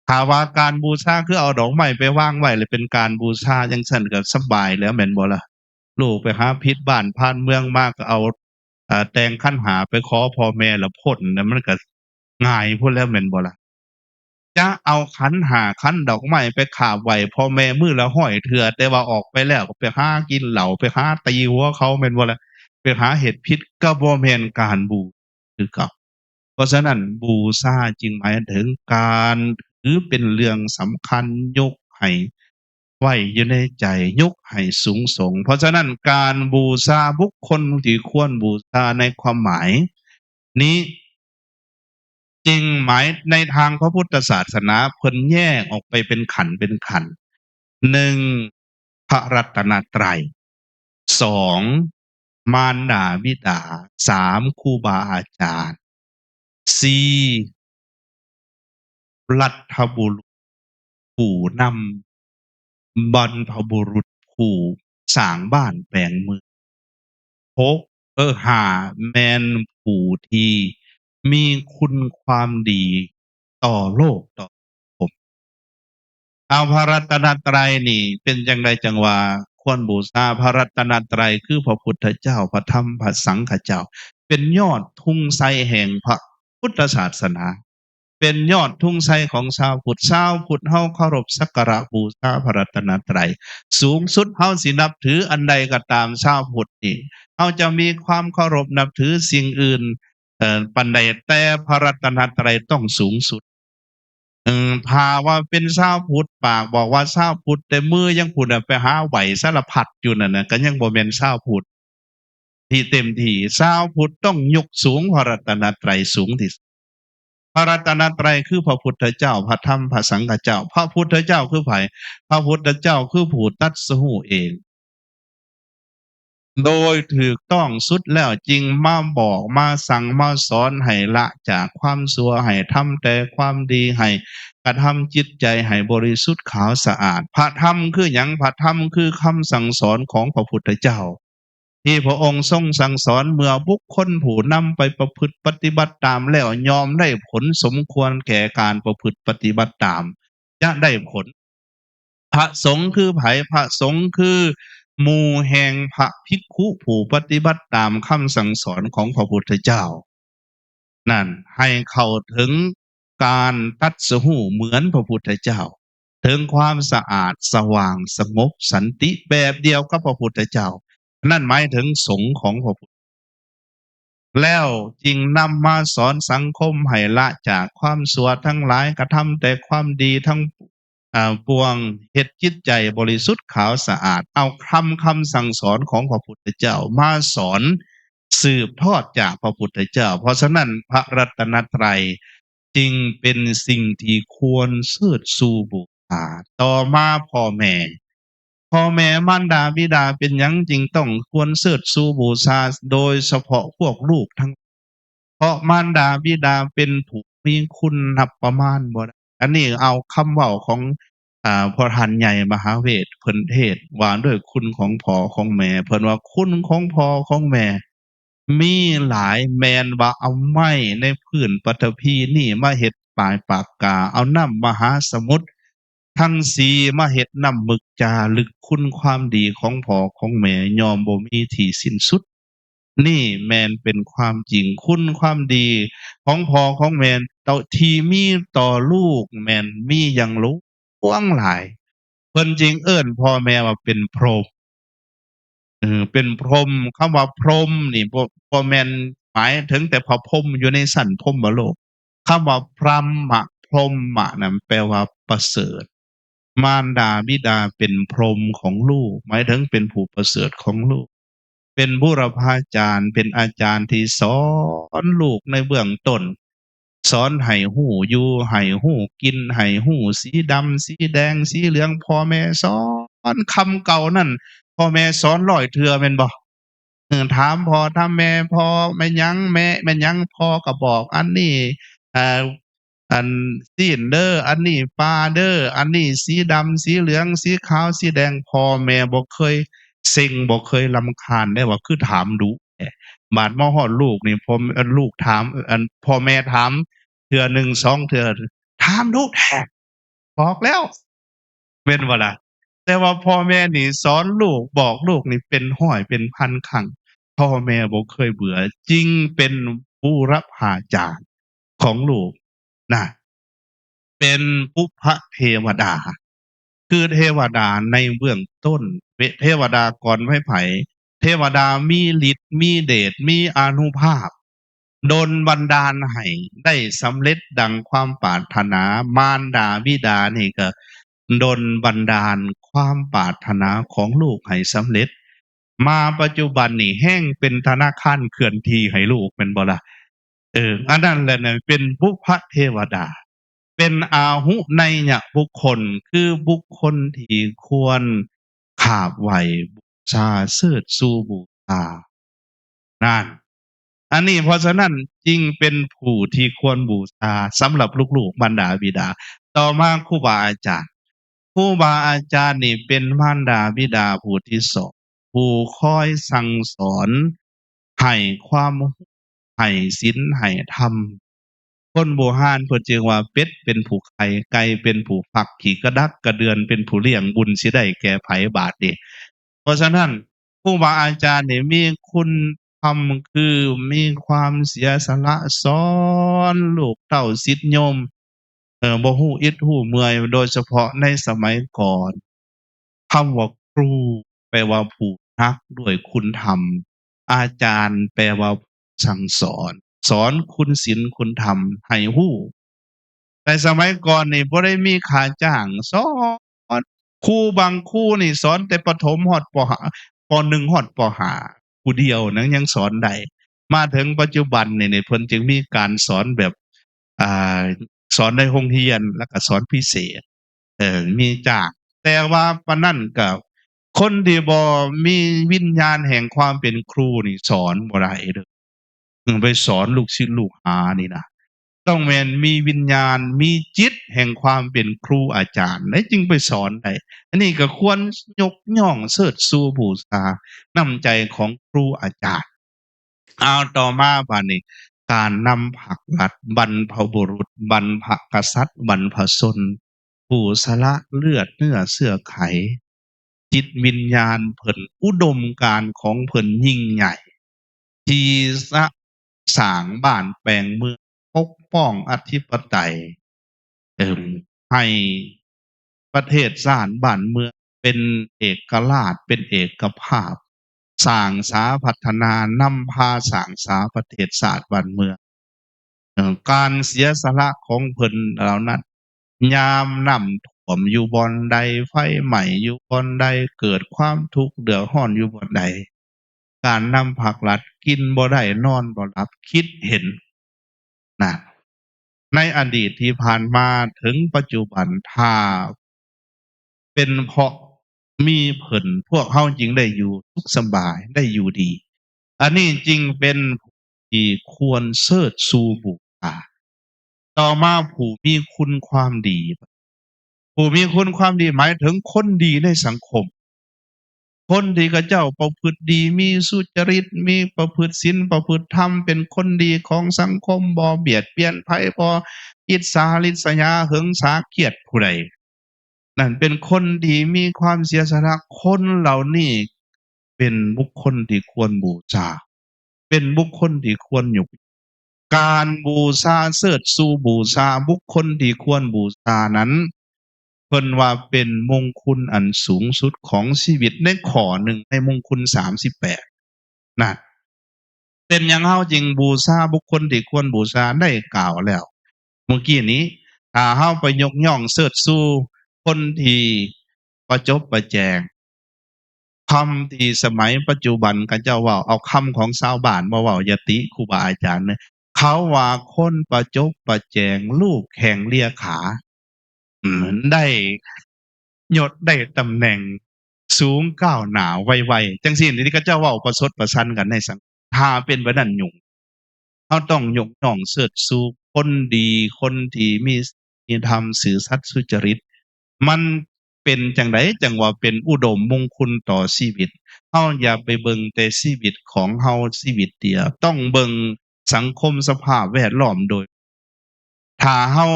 ຖ້າວ່າການບູຊາຄືເອົາດອກໄມ້ໄປວາງໄວ້ ແລ້ວເປັນການບູຊາ ຈັ່ງຊັ້ນກໍສະບາຍແລ້ວ ແມ່ນບໍ່ລະ? ລູກໄປຫາຜິດບ້ານຜ່ານເມືອງມາ ກໍເອົາ ເອີ ແຕ່ງຂັນຫ້າໄປຂໍພໍ່ແມ່ແລ້ວພົ້ນ ແລ້ວມັນກໍງ່າຍພຸ້ນແລ້ວ ແມ່ນບໍ່ລະ? ຈະເອົາຂັນຫ້າ ຂັນດອກໄມ້ໄປຂາບໄຫວ້ພໍ່ແມ່ມື້ລະຮ້ອຍເທື່ອ ແຕ່ວ່າອອກໄປແລ້ວກໍໄປຫາກິນເຫຼົ້າ ໄປຫາຕີຫົວເຂົາ ແມ່ນບໍ່ລະ? ໄປຫາເຮັດຜິດ ກໍບໍ່ແມ່ນການບູຊາຄືເກົ່າ. ເພາະສະນັ້ນ ບູຊາຈຶ່ງໝາຍເຖິງການຖືເປັນເລື່ອງສຳຄັນ, ຍົກໃຫ້ໄວ້ຢູ່ໃນໃຈ, ຍົກໃຫ້ສູງສົ່ງ. ເພາະສະນັ້ນ ການບູຊາບຸກຄົນທີ່ຄວນບູຊາໃນຄວາມໝາຍນີ້ ຈຶ່ງໝາຍໃນທາງພະພຸດທະສາສະໜາ ເພິ່ນແຍກອອກໄປເປັນຂັ້ນເປັນຂັ້ນ. ໜຶ່ງ ພະລັດຕະນະໄຕ, ສອງ ມານດາບິດາ, ສາມ ຄູບາອາຈານ, ສີ່ ລັດຖະບຸລຸດ ຜູ້ນຳ, ບັນພະບຸລຸດຜູ້ສ້າງບ້ານແປງເມືອງ, ຫົກ ເອີ ຫ້າ ແມ່ນຜູ້ທີ່ມີຄຸນຄວາມດີຕໍ່ໂລກຕໍ່ສັງຄົມ. ເອົາ ພະລັດຕະນະໄຕນີ້ເປັນຈັ່ງໃດຈັ່ງວ່າຄວນບູຊາ? ພະລັດຕະນະໄຕຄືພະພຸດທະເຈົ້າ, ພະທຳ, ພະສັງຄະເຈົ້າ ເປັນຍອດທຸງໄຊແຫ່ງພະພຸດທະສາສະໜາ. ເປັນຍອດທຸງໄຊຂອງຊາວພຸດ. ຊາວພຸດເຮົາເຄົາລົບສັກກາລະບູຊາພະລັດຕະນະໄຕ. ສູງສຸດເຮົາຊິນັບຖືອັນໃດກໍຕາມ, ຊາວພຸດນີ້ເຮົາຈະມີຄວາມເຄົາລົບນັບຖືສິ່ງອື່ນ ເອີ ປານໃດ, ແຕ່ພະລັດຕະນະໄຕຕ້ອງສູງສຸດ. ເອີ ຖ້າວ່າເປັນຊາວພຸດ, ປາກບອກວ່າຊາວພຸດ, ແຕ່ມືຍັງພຸ້ນນະ, ໄປຫາໄຫວ້ສາລະພັດຢູ່ນັ້ນນະ, ກໍຍັງບໍ່ແມ່ນຊາວພຸດ ທີ່ເຕັມທີ່. ຊາວພຸດຕ້ອງຍົກສູງພະລັດຕະນະໄຕສູງທີ່ສຸດ. ພະລັດຕະນະໄຕຄືພະພຸດທະເຈົ້າ, ພະທຳ, ພະສັງຄະເຈົ້າ. ພະພຸດທະເຈົ້າຄືໃຜ? ພະພຸດທະເຈົ້າຄືຜູ້ຕັດສະຮູ້ເອງ ໂດຍຖືກຕ້ອງສຸດແລ້ວ ຈຶ່ງມາບອກ, ມາສັ່ງ, ມາສອນໃຫ້ລະຈາກຄວາມຊົ່ວ, ໃຫ້ທຳແຕ່ຄວາມດີ, ໃຫ້ກະທຳຈິດໃຈໃຫ້ບໍລິສຸດຂາວສະອາດ. ພະທຳຄືຫຍັງ? ພະທຳຄືຄຳສັ່ງສອນຂອງພະພຸດທະເຈົ້າ ທີ່ພະອົງຊົງສັ່ງສອນ. ເມື່ອບຸກຄົນຜູ້ນຳໄປປະພຶດປະຕິບັດຕາມແລ້ວ ຍ່ອມໄດ້ຜົນສົມຄວນແກ່ການປະພຶດປະຕິບັດຕາມ, ຈະໄດ້ຜົນ. ພະສົງຄືໃຜ? ພະສົງຄືໝູ່ແຫ່ງພະພິກຂຸຜູ້ປະຕິບັດຕາມຄຳສັ່ງສອນຂອງພະພຸດທະເຈົ້າ. ນັ້ນ ໃຫ້ເຂົ້າເຖິງການຕັດສະຮູ້ເໝືອນພະພຸດທະເຈົ້າ, ເຖິງຄວາມສະອາດ, ສະຫວ່າງ, ສະຫງົບ, ສັນຕິ ແບບດຽວກັບພະພຸດທະເຈົ້າ. ນັ້ນໝາຍເຖິງສົງຂອງພະພຸດ ແລ້ວຈຶ່ງນຳມາສອນສັງຄົມໃຫ້ລະຈາກຄວາມຊົ່ວທັງຫຼາຍ, ກະທຳແຕ່ຄວາມດີທັງ ອາ ປວງ, ເຮັດຈິດໃຈບໍລິສຸດຂາວສະອາດ. ເອົາຄຳ, ຄຳສັ່ງສອນຂອງພະພຸດທະເຈົ້າມາສອນສືບທອດຈາກພະພຸດທະເຈົ້າ. ເພາະສະນັ້ນ ພະລັດຕະນະໄຕຈຶ່ງເປັນສິ່ງທີ່ຄວນເຊີດຊູບູຊາ. ຕໍ່ມາພໍ່ແມ່, ພໍ່ແມ່ມານດາບິດາເປັນຫຍັງຈຶ່ງຕ້ອງຄວນເຊີດຊູບູຊາ, ໂດຍສະເພາະພວກລູກທັງ ເພາະມານດາບິດາເປັນຜູ້ມີຄຸນນັບປະມານບໍ່ໄດ້. ອັນນີ້ເອົາຄຳເວົ້າຂອງ ອາ ພະທ່ານໃຫຍ່ມະຫາເວດ ເພິ່ນເທດວ່າດ້ວຍຄຸນຂອງພໍ່ຂອງແມ່. ເພິ່ນວ່າຄຸນຂອງພໍ່ຂອງແມ່ມີຫຼາຍ, ແມ່ນວ່າເອົາໄມ້ໃນພື້ນປະຖະພີນີ້ມາເຮັດປາຍປາກກາ, ເອົານ້ຳມະຫາສະໝຸດ ທັງສີ່ມາເຮັດນ້ຳໝຶກຈາລຶກ. ຄຸນຄວາມດີຂອງພໍ່ຂອງແມ່ຍ່ອມບໍ່ມີທີ່ສິ້ນສຸດ. ນີ້ແມ່ນເປັນຄວາມຈິງ. ຄຸນຄວາມດີຂອງພໍ່ຂອງແມ່ຕໍ່ ທີ່ມີຕໍ່ລູກແມ່ນມີຢ່າງຫຼວງຫຼາຍ. ເພິ່ນຈຶ່ງເອີ້ນພໍ່ແມ່ວ່າເປັນພົມ. ເອີ ເປັນພົມ. ຄຳວ່າພົມນີ້ບໍ່ ບໍ່ແມ່ນໝາຍເຖິງແຕ່ພະພົມຢູ່ໃນຊັ້ນພົມມະໂລກ. ຄຳວ່າພຣຳມະ ພົມມະນັ້ນແປວ່າປະເສີດ. ມານດາບິດາເປັນພົມຂອງລູກ, ໝາຍເຖິງເປັນຜູ້ປະເສີດຂອງລູກ, ເປັນບຸລະພາຈານ, ເປັນອາຈານທີ່ສອນລູກໃນເບື້ອງຕົ້ນ. ສອນໃຫ້ຮູ້ຢູ່ ໃຫ້ຮູ້ກິນ ໃຫ້ຮູ້ສີດຳສີແດງສີເຫຼືອງ. ພໍ່ແມ່ສອນຄຳເກົ່ານັ້ນ ພໍ່ແມ່ສອນຮ້ອຍເທື່ອແມ່ນບໍ່? ເອີ ຖາມພໍ່ຖາມແມ່ ພໍ່ແມ່ນຫຍັງ ແມ່ແມ່ນຫຍັງ ພໍ່ກໍບອກ ອັນນີ້ ເອີ ອັນຊີ້ນເດີ ອັນນີ້ປາເດີ ອັນນີ້ສີດຳສີເຫຼືອງສີຂາວສີແດງ. ພໍ່ແມ່ບໍ່ເຄີຍເຊັງ ບໍ່ເຄີຍລຳຄານໄດ້ວ່າຄືຖາມດຸແທ້. ບາດມາຮອດລູກນີ້ ພໍ່ ອັນ ລູກຖາມ ອັນ ພໍ່ແມ່ຖາມເທື່ອໜຶ່ງສອງເທື່ອ ຖາມດຸແທ້ ບອກແລ້ວ ແມ່ນບໍ່ລະ? ແຕ່ວ່າພໍ່ແມ່ນີ້ສອນລູກ ບອກລູກນີ້ເປັນຮ້ອຍເປັນພັນຄັ້ງ ພໍ່ແມ່ບໍ່ເຄີຍເບື່ອ, ຈຶ່ງເປັນບຸລະພາຈານຂອງລູກນະ. ເປັນປຸບພະເທວະດາ ຄືເທວະດາໃນເບື້ອງຕົ້ນ ເທວະດາກ່ອນໃຜໆ ເທວະດາມີລິດມີເດດ ມີອານຸພາບ ດົນບັນດານໃຫ້ໄດ້ສຳເລັດດັ່ງຄວາມປາດຖະໜາ. ມານດາບິດານີ້ກໍດົນບັນດານຄວາມປາດຖະໜາຂອງລູກໃຫ້ສຳເລັດ. ມາປັດຈຸບັນນີ້ແຮ່ງເປັນທະນາຄານເຄື່ອນທີ່ໃຫ້ລູກແມ່ນບໍ່ລະ? ເອີ ອັນນັ້ນແຫຼະນະ ເປັນບຸບພະເທວະດາ ເປັນອາຫຸໄນຍະບຸກຄົນ ຄືບຸກຄົນທີ່ຄວນຂາບໄຫວ້ບູຊາເຊີດຊູບູຊານັ້ນ. ອັນນີ້ ເພາະສະນັ້ນຈຶ່ງເປັນຜູ້ທີ່ຄວນບູຊາສຳລັບລູກໆ ມານດາບິດາ. ຕໍ່ມາຄູບາອາຈານ, ຄູບາອາຈານນີ້ເປັນມານດາບິດາຜູ້ທີສອງ ຜູ້ຄອຍສັ່ງສອນ ໃຫ້ຄວາມຮູ້ ໃຫ້ສິນ ໃຫ້ທຳ. ຄົນບູຮານເພິ່ນຈຶ່ງວ່າ ເປັດເປັນຜູ້ໄຂ່ ໄກ່ເປັນຜູ້ຟັກ ຂີ້ກະດັກກະເດືອນເປັນຜູ້ລ້ຽງ ບຸນຊິໄດ້ແກ່ໃຜບາດນີ້. ເພາະສະນັ້ນ ຄູບາອາຈານນີ້ມີຄຸນທຳ ຄືມີຄວາມເສຍສະຫຼະສອນລູກເຕົ້າສິດໂຍມ ເອີ ບໍ່ຮູ້ອິດຮູ້ເມື່ອຍ ໂດຍສະເພາະໃນສະໄໝກ່ອນ ຄຳວ່າຄູແປວ່າຜູ້ໜັກດ້ວຍຄຸນທຳ, ອາຈານແປວ່າຜູ້ສັ່ງສອນ, ສອນຄຸນສິນຄຸນທຳໃຫ້ຮູ້. ແຕ່ສະໄໝກ່ອນນີ້ບໍ່ໄດ້ມີຄ່າຈ້າງສອນ, ຄູບາງຄູນີ້ສອນແຕ່ປະຖົມຮອດ ປໍຫ້າ ປໍໜຶ່ງຮອດ ປໍຫ້າ ຜູ້ດຽວນັ້ນຍັງສອນໄດ້. ມາເຖິງປັດຈຸບັນນີ້ ນີ້ເພິ່ນຈຶ່ງມີການສອນແບບ ອ່າ ສອນໃນໂຮງຮຽນ ແລ້ວກໍສອນພິເສດ ເອີ ມີຈ້າງ. ແຕ່ວ່າປານນັ້ນກໍ ຄົນທີ່ບໍ່ມີວິນຍານແຫ່ງຄວາມເປັນຄູນີ້ສອນບໍ່ໄດ້ເດີ້. ເອີ ໄປສອນລູກສິດລູກຫານີ້ນະ ຕ້ອງແມ່ນມີວິນຍານ ມີຈິດແຫ່ງຄວາມເປັນຄູອາຈານ ແລ້ວຈຶ່ງໄປສອນໄດ້. ອັນນີ້ກໍຄວນຍົກຍ້ອງເຊີດຊູບູຊານ້ຳໃຈຂອງຄູອາຈານ. ເອົາ ຕໍ່ມາບາດນີ້ ການນຳພັກລັດ ບັນພະບຸລຸດ ບັນພະກະສັດ ບັນພະຊົນ ຜູ້ສະຫຼະເລືອດເນື້ອເຊື້ອໄຂ, ຈິດວິນຍານເພິ່ນ ອຸດົມການຂອງເພິ່ນຍິ່ງໃຫຍ່ ທີ່ສະ ສ້າງບ້ານແປງເມືອງ ປົກປ້ອງອະທິປະໄຕ ເອີ ໃຫ້ປະເທດຊາດບ້ານເມືອງເປັນເອກະລາດ ເປັນເອກະພາບ, ສ້າງສາພັດທະນາ, ນຳພາສ້າງສາປະເທດຊາດບ້ານເມືອງ. ເອີ ການເສຍສະຫຼະຂອງເພິ່ນເຫຼົ່ານັ້ນ, ຍາມນ້ຳຖ້ວມຢູ່ບ່ອນໃດ, ໄຟໄໝ້ຢູ່ບ່ອນໃດ, ເກີດຄວາມທຸກເດືອດຮ້ອນຢູ່ບ່ອນໃດ, ການນຳພາກລັດ, ກິນບໍ່ໄດ້ ນອນບໍ່ຫຼັບ, ຄິດເຫັນ. ນະ ໃນອະດີດທີ່ຜ່ານມາເຖິງປັດຈຸບັນ, ຖ້າເປັນເພາະມີເພິ່ນ ພວກເຮົາຈຶ່ງໄດ້ຢູ່ສຸກສະບາຍ, ໄດ້ຢູ່ດີ. ອັນນີ້ຈຶ່ງເປັນຜູ້ທີ່ຄວນເຊີດຊູບູຊາ. ຕໍ່ມາ ຜູ້ມີຄຸນຄວາມດີ. ຜູ້ມີຄຸນຄວາມດີ ໝາຍເຖິງຄົນດີໃນສັງຄົມ. ຄົນທີ່ເຂົາເຈົ້າປະພຶດດີ, ມີສຸຈະລິດ, ມີປະພຶດສິນ, ປະພຶດທຳ, ເປັນຄົນດີຂອງສັງຄົມ, ບໍ່ບຽດບຽນໃຜ, ບໍ່ອິດສາລິດສະຫຍາ, ຫຶງສາ, ກຽດຜູ້ໃດ. ນັ້ນເປັນຄົນທີ່ມີຄວາມເສຍສະຫຼະ. ຄົນເຫຼົ່ານີ້ເປັນບຸກຄົນທີ່ຄວນບູຊາ, ເປັນບຸກຄົນທີ່ຄວນຍົກ. ການບູຊາ, ເຊີດຊູບູຊາບຸກຄົນທີ່ຄວນບູຊານັ້ນ, ເພິ່ນວ່າເປັນມົງຄຸນອັນສູງສຸດຂອງຊີວິດໃນຂໍ້ໜຶ່ງໃນມົງຄຸນສາມສິບແປດນັ້ນ. ເປັນຫຍັງເຮົາຈຶ່ງບູຊາບຸກຄົນທີ່ຄວນບູຊາ? ໄດ້ກ່າວແລ້ວເມື່ອກີ້ນີ້, ຖ້າເຮົາໄປຍົກຍ້ອງເຊີດຊູຄົນທີ່ປະຈົບປະແຈງ, ຄຳທີ່ສະໄໝປັດຈຸບັນເຂົາເຈົ້າເວົ້າ, ເອົາຄຳຂອງຊາວບ້ານມາເວົ້າ, ຢ່າຕິຄູບາອາຈານເດີ. ເຂົາວ່າຄົນປະຈົບປະແຈງ, ລູບແຂ້ງເລຍຂາ, ອືມ, ໄດ້ຍົດໄດ້ຕຳແໜ່ງ, ສູງກ້າວໜ້າໄວໆ ຈັ່ງຊີ້ນີ້ ທີ່ເຂົາເຈົ້າເວົ້າປະຊົດປະຊັນກັນໃນສັງຄົມ. ຖ້າເປັນແບບນັ້ນຫຍຸ້ງ. ເຮົາຕ້ອງຍົກຍ້ອງເຊີດຊູຄົນດີ, ຄົນທີ່ມີ ມີທຳ, ຊື່ສັດ, ສຸຈະລິດ. ມັນເປັນຈັ່ງໃດຈັ່ງວ່າເປັນອຸດົມມົງຄຸນຕໍ່ຊີວິດ? ເຮົາຢ່າໄປເບິ່ງແຕ່ຊີວິດຂອງເຮົາຊີວິດດຽວ, ຕ້ອງເບິ່ງສັງຄົມສະພາບແວດລ້ອມໂດຍ ຖ້າເຮົາ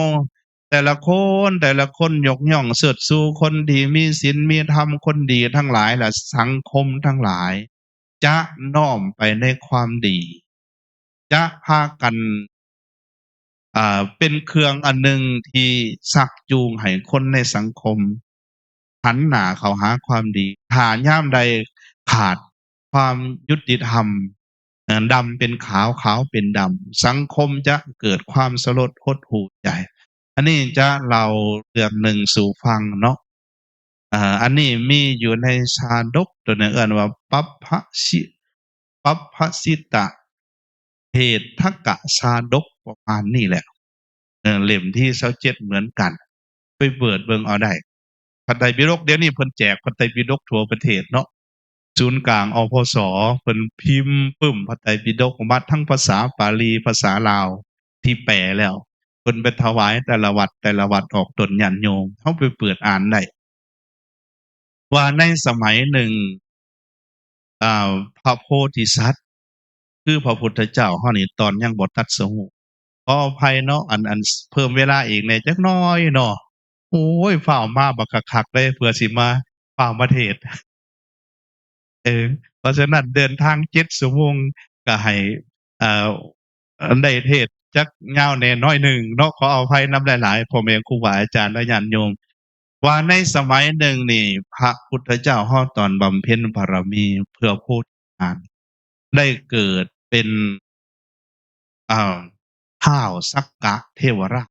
ແຕ່ລະຄົນ, ແຕ່ລະຄົນຍົກຍ້ອງເຊີດຊູຄົນດີ, ມີສິນ, ມີທຳ, ຄົນດີທັງຫຼາຍ ແລະ ສັງຄົມທັງຫຼາຍຈະນ້ອມໄປໃນຄວາມດີ, ຈະພາກັນ ເປັນເຄື່ອງອັນໜຶ່ງທີ່ຊັກຈູງໃຫ້ຄົນໃນສັງຄົມຫັນໜ້າເຂົ້າຫາຄວາມດີ. ຖ້າຍາມໃດຂາດຄວາມຍຸຕິທຳ, ດຳເປັນຂາວ, ຂາວເປັນດຳ, ສັງຄົມຈະເກີດຄວາມສະຫຼົດຫົດຫູ່ໃຈ. ອັນນີ້ຈະເລົ່າເລື່ອງໜຶ່ງສູ່ຟັງເນາະ. ເອີ ອັນນີ້ມີຢູ່ໃນຊາດົກ ຕົວໜຶ່ງເອີ້ນວ່າ ປັບພະຊິ ປັບພະຊິຕະເພດທະກະຊາດົກ ປະມານນີ້ແຫຼະ. ເອີ ເຫຼັ້ມທີຊາວເຈັດເໝືອນກັນ, ໄປເປີດເບິ່ງເອົາໄດ້. ພະໄຕປິດົກ ດຽວນີ້ເພິ່ນແຈກພະໄຕປິດົກທົ່ວປະເທດເນາະ, ສູນກາງ ອພສ ເພິ່ນພິມປຶ້ມພະໄຕປິດົກ ມາທັງພາສາປາລີ ພາສາລາວ ທີ່ແປແລ້ວ ເພິ່ນໄປຖວາຍແຕ່ລະວັດ ແຕ່ລະວັດອອກຕົນຍາດໂຍມ, ເຮົາໄປເປີດອ່ານໄດ້ ວ່າໃນສະໄໝໜຶ່ງ ອາ ພະໂພທິສັດ ຄືພະພຸດທະເຈົ້າເຮົານີ້ ຕອນຍັງບໍ່ຕັດສະຮູ້ ຂໍອະໄພເນາະ ອັນ ອັນເພີ່ມເວລາອີກແດ່ຈັກໜ້ອຍເນາະ. ໂອ້ຍ ຟ້າວມາບັກຄັກໆເລີຍ ເພື່ອຊິມາ ຟ້າວມາເທດ. ເອີ ເພາະສະນັ້ນເດີນທາງເຈັດຊົ່ວໂມງ ກະໃຫ້ ເອີ ໄດ້ເທດຈັກຍາວແດ່ໜ້ອຍໜຶ່ງເນາະ, ຂໍອະໄພນຳຫຼາຍໆ ພໍ່ແມ່ຄູບາອາຈານ ແລະ ຍາດໂຍມ. ວ່າໃນສະໄໝໜຶ່ງນີ້ ພະພຸດທະເຈົ້າເຮົາຕອນບຳເພັນບາລະມີເພື່ອໂພທິຍານ ໄດ້ເກີດເປັນ ເອີ ທ້າວສັກກະເທວະລາດ.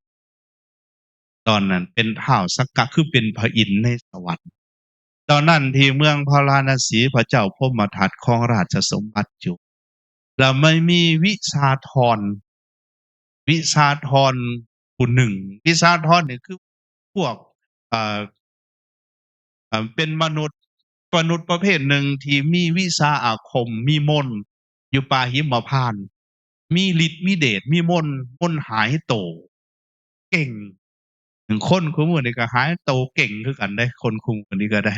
ຕອນນັ້ນເປັນທ້າວສັກກະ ຄືເປັນພະອິນໃນສະຫວັນ. ຕອນນັ້ນທີ່ເມືອງພາລານະສີ ພະເຈົ້າພົມມະທັດຄອງລາຊະສົມບັດຢູ່ ແລ້ວມັນມີວິຊາທອນ ວິຊາທອນຜູ້ໜຶ່ງ. ວິຊາທອນນີ້ຄືພວກ ເອີ ເອີ ເປັນມະນຸດ ມະນຸດປະເພດໜຶ່ງທີ່ມີວິຊາອາຄົມ ມີມົນ ຢູ່ປ່າຫິມມະພານ ມີລິດມີເດດ ມີມົນ ມົນຫາຍໂຕ ເກັ່ງ. ຄົນຄູ່ມື້ນີ້ກໍຫາຍໂຕເກັ່ງຄືກັນເດ້ ຄົນຄູ່ມື້ນີ້ກໍໄດ້.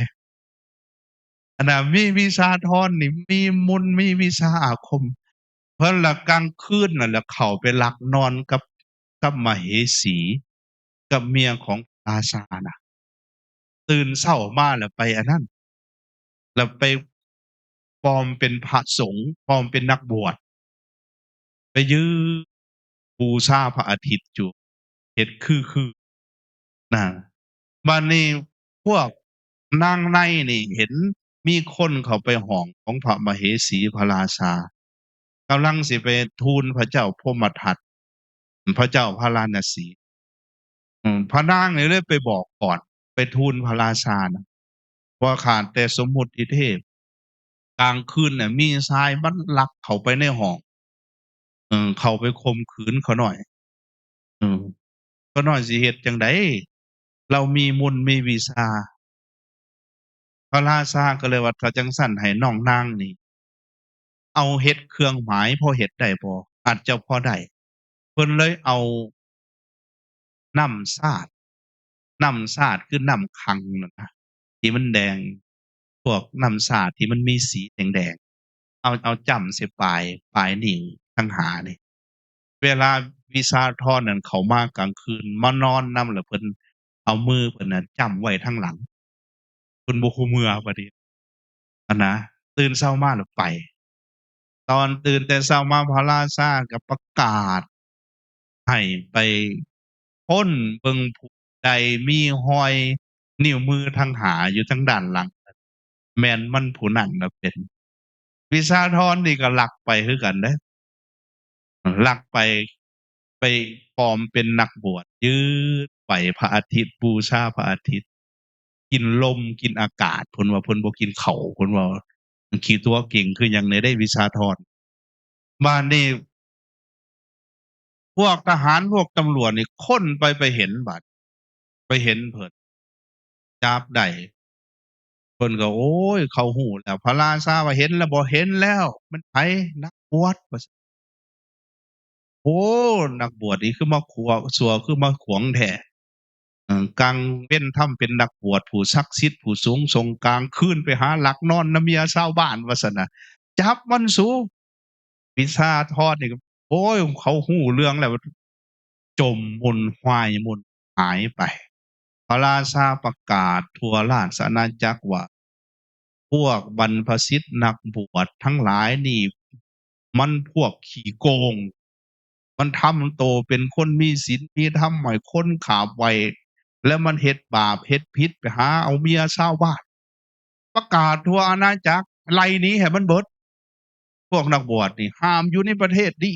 ອັນນ່າ ມີວິຊາທອນນີ້ ມີມົນ ມີວິຊາອາຄົມ. ເພິ່ນລະກາງຄືນນັ້ນລະເຂົ້າໄປລັກນອນກັບ ກັບມະເຫສີ ກັບເມຍຂອງລາຊານະ. ຕື່ນເຊົ້າມາແລ້ວໄປອັນນັ້ນ ແລ້ວໄປປອມເປັນພະສົງ ປອມເປັນນັກບວດ ໄປຢືນບູຊາພະອາທິດຢູ່ ເຮັດຄືໆ ນະ. ບາດນີ້ພວກນາງໃນນີ້ເຫັນ ມີຄົນເຂົ້າໄປຫ້ອງຂອງພະມະເຫສີພະລາຊາ ກຳລັງຊິໄປທູນພະເຈົ້າພົມມະທັດ ພະເຈົ້າພາລານະສີ. ອືມ ພະນາງນີ້ເລີຍໄປບອກກ່ອນ ໄປທູນພະລາຊານະ ວ່າຂ້າແຕ່ສົມມຸດຕິເທບ ກາງຄືນນະມີຊາຍມັນລັກເຂົ້າໄປໃນຫ້ອງ ເອີ ເຂົ້າໄປຂົ່ມຂືນຂ້ານ້ອຍ. ເອີ ຂ້ານ້ອຍຊິເຮັດຈັ່ງໃດ? ລາວມີມົນມີວິຊາ. ພະລາຊາກໍເລີຍວ່າ ຖ້າຈັ່ງຊັ້ນໃຫ້ນ້ອງນາງນີ້ ເອົາເຮັດເຄື່ອງໝາຍ ພໍເຮັດໄດ້ບໍ່? ອາດຈະພໍໄດ້. ເພິ່ນເລີຍເອົານ້ຳສາດ, ນ້ຳສາດຄືນ້ຳຂັງນັ້ນນະ ທີ່ມັນແດງ, ພວກນ້ຳສາດທີ່ມັນມີສີແດງໆ ເອົາ, ເອົາຈ້ຳໃສ່ປາຍ, ປາຍນິ້ວທັງຫ້ານີ້. ເວລາວິຊາທອນນັ້ນເຂົ້າມາກາງຄືນ ມານອນນຳ ແລ້ວເພິ່ນເອົາມືເພິ່ນນະຈ້ຳໄວ້ທາງຫຼັງ. ເພິ່ນບໍ່ຮູ້ເມືອບັດນີ້ຫັ້ນນະ, ຕື່ນເຊົ້າມາແລ້ວໄປ. ຕອນຕື່ນແຕ່ເຊົ້າມາ ພະລາຊາກໍປະກາດໃຫ້ໄປຄົ້ນເບິ່ງ ຜູ້ໃດມີຮອຍນິ້ວມືທັງຫ້າຢູ່ທາງດ້ານຫຼັງ ແມ່ນມັນຜູ້ນັ້ນລະເປັນ. ວິຊາທອນນີ້ກໍລັກໄປຄືກັນເດ້. ລັກໄປ, ໄປປອມເປັນນັກບວດ, ຢືນໄຫວ້ພະອາທິດ, ບູຊາພະອາທິດ, ກິນລົມກິນອາກາດ. ເພິ່ນວ່າເພິ່ນບໍ່ກິນເຂົ້າ, ເພິ່ນວ່າຂີ້ຕົວະເກັ່ງຄືຫຍັງແດ່ເດ້ ວິຊາທອນ. ບາດນີ້ພວກທະຫານ ພວກຕຳຫຼວດນີ້ຄົ້ນໄປ, ໄປເຫັນ, ບາດໄປເຫັນເພິ່ນ ຈັບໄດ້. ເພິ່ນກໍ ໂອ້ຍ ເຂົາຮູ້ແລ້ວ. ພະລາຊາວ່າ ເຫັນແລ້ວບໍ່? ເຫັນແລ້ວ. ແມ່ນໃຜ? ນັກບວດ ວ່າຊັ້ນ. ໂອ້ ນັກບວດນີ້ຄືມາຂົ້ວຊົ່ວ ຄືມາຂວາງແທ້. ເອີ ກາງເວັນທຳເປັນນັກບວດ ຜູ້ສັກສິດ ຜູ້ສູງສົ່ງ, ກາງຄືນໄປຫາລັກນອນນຳເມຍຊາວບ້ານ ວ່າຊັ້ນນະ. ຈັບມັນສູ. ວິຊາທອນນີ້ ໂອ້ຍ ເຂົາຮູ້ເລື່ອງແລ້ວ ຈົມໝຸ່ນຫວາຍໝຸ່ນຫາຍໄປ. ພະລາຊາປະກາດທົ່ວລາຊະອານາຈັກວ່າ ພວກບັນພະສິດນັກບວດທັງຫຼາຍນີ້ ມັນພວກຂີ້ໂກງ, ມັນທຳໂຕເປັນຄົນມີສິນມີທຳ ໃຫ້ຄົນຂາບໄຫວ້ ແລ້ວມັນເຮັດບາບເຮັດຜິດ ໄປຫາເອົາເມຍຊາວບ້ານ. ປະກາດທົ່ວອານາຈັກ ໄລ່ໜີໃຫ້ມັນເບິດ. ພວກນັກບວດນີ້ຫ້າມຢູ່ໃນປະເທດນີ້.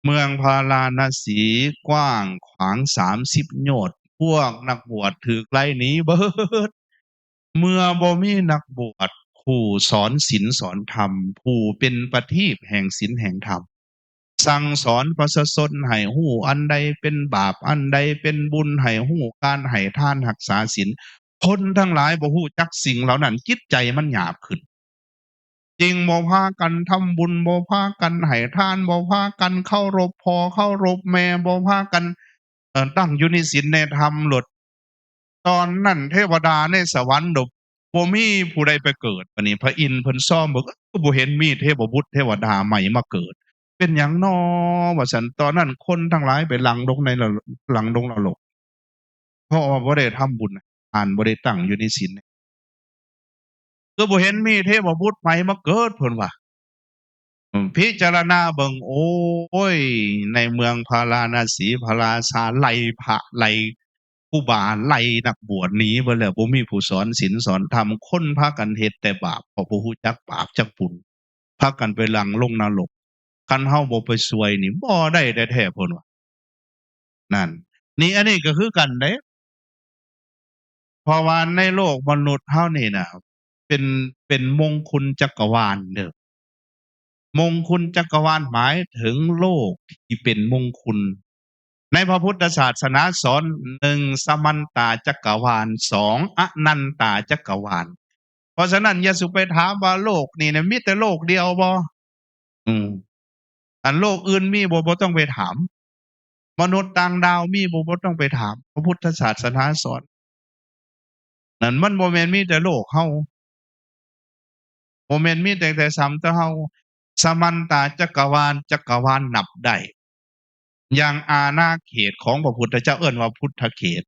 ເມືອງພາລານະສີກວ້າງຂວາງສາມສິບໂຍດ, ພວກນັກບວດຖືກໄລ່ໜີເບິດ. ເມື່ອບໍ່ມີນັກບວດຜູ້ສອນສິນສອນທຳ, ຜູ້ເປັນປະທີບແຫ່ງສິນແຫ່ງທຳ, ສັ່ງສອນປະຊາຊົນໃຫ້ຮູ້ອັນໃດເປັນບາບ, ອັນໃດເປັນບຸນ, ໃຫ້ຮູ້ການໃຫ້ທານ, ຮັກສາສິນ, ຄົນທັງຫຼາຍບໍ່ຮູ້ຈັກສິ່ງເຫຼົ່ານັ້ນ, ຈິດໃຈມັນຫຍາບຂຶ້ນ. ຈຶ່ງບໍ່ພາກັນທຳບຸນ, ບໍ່ພາກັນໃຫ້ທານ, ບໍ່ພາກັນເຄົາລົບພໍ່ເຄົາລົບແມ່, ບໍ່ພາກັນ, ເອີ, ຕັ້ງຢູ່ໃນສິນໃນທຳໂລດ. ຕອນນັ້ນເທວະດາໃນສະຫວັນໂລດ ບໍ່ມີຜູ້ໃດໄປເກີດ. ບາດນີ້ພະອິນເພິ່ນຊອມເບິ່ງ, ເອີ ບໍ່ເຫັນມີເທວະບຸດເທວະດາໃໝ່ມາເກີດ. ເປັນຫຍັງນໍ ວ່າຊັ້ນ. ຕອນນັ້ນຄົນທັງຫຼາຍໄປຫຼັ່ງລົງໃນ ຫຼັ່ງລົງນະລົກ. ເພາະວ່າບໍ່ໄດ້ທຳບຸນ, ທ່ານບໍ່ໄດ້ຕັ້ງຢູ່ໃນສິນ. ຄືບໍ່ເຫັນມີເທວະບຸດໃໝ່ມາເກີດ ເພິ່ນວ່າ. ອືມ ພິຈາລະນາເບິ່ງ, ໂອ້ຍ ໃນເມືອງພາລານະສີ ພະລາຊາໄລ່ພະ ໄລ່ຄູບາ ໄລ່ນັກບວດໜີເບິດແລ້ວ, ບໍ່ມີຜູ້ສອນສິນສອນທຳ, ຄົນພາກັນເຮັດແຕ່ບາບ ເພາະບໍ່ຮູ້ຈັກບາບຈັກບຸນ, ພາກັນໄປຫຼັ່ງລົງນະລົກ. ຄັນເຮົາບໍ່ໄປຊ່ວຍນີ້ ບໍ່ໄດ້ແທ້ໆ ເພິ່ນວ່າ. ນັ້ນ ນີ້ ອັນນີ້ກໍຄືກັນເດ້. ເພາະວ່າໃນໂລກມະນຸດເຮົານີ້ນະ ເປັນ, ເປັນມົງຄຸນຈັກກະວານເດີ້. ມົງຄຸນຈັກກະວານໝາຍເຖິງໂລກທີ່ເປັນມົງຄຸນ. ໃນພະພຸດທະສາສະໜາສອນ ໜຶ່ງ ສະມັນຕາຈັກກະວານ, ສອງ ອະນັນຕາຈັກກະວານ. ເພາະສະນັ້ນ ຢ່າສູ່ໄປຖາມວ່າໂລກນີ້ນະ ມີແຕ່ໂລກດຽວບໍ່? ອືມ ອັນໂລກອື່ນມີບໍ່? ບໍ່ຕ້ອງໄປຖາມ. ມະນຸດຕ່າງດາວມີບໍ່? ບໍ່ຕ້ອງໄປຖາມ. ພະພຸດທະສາສະໜາສອນ. ນັ້ນມັນບໍ່ແມ່ນມີແຕ່ໂລກເຮົາ, ບໍ່ແມ່ນມີແຕ່, ແຕ່ສ່ຳແຕ່ເຮົາ. ສະມັນຕາຈັກກະວານ, ຈັກກະວານນັບໄດ້. ຢ່າງອານາເຂດຂອງພະພຸດທະເຈົ້າ ເອີ້ນວ່າພຸດທະເຂດ.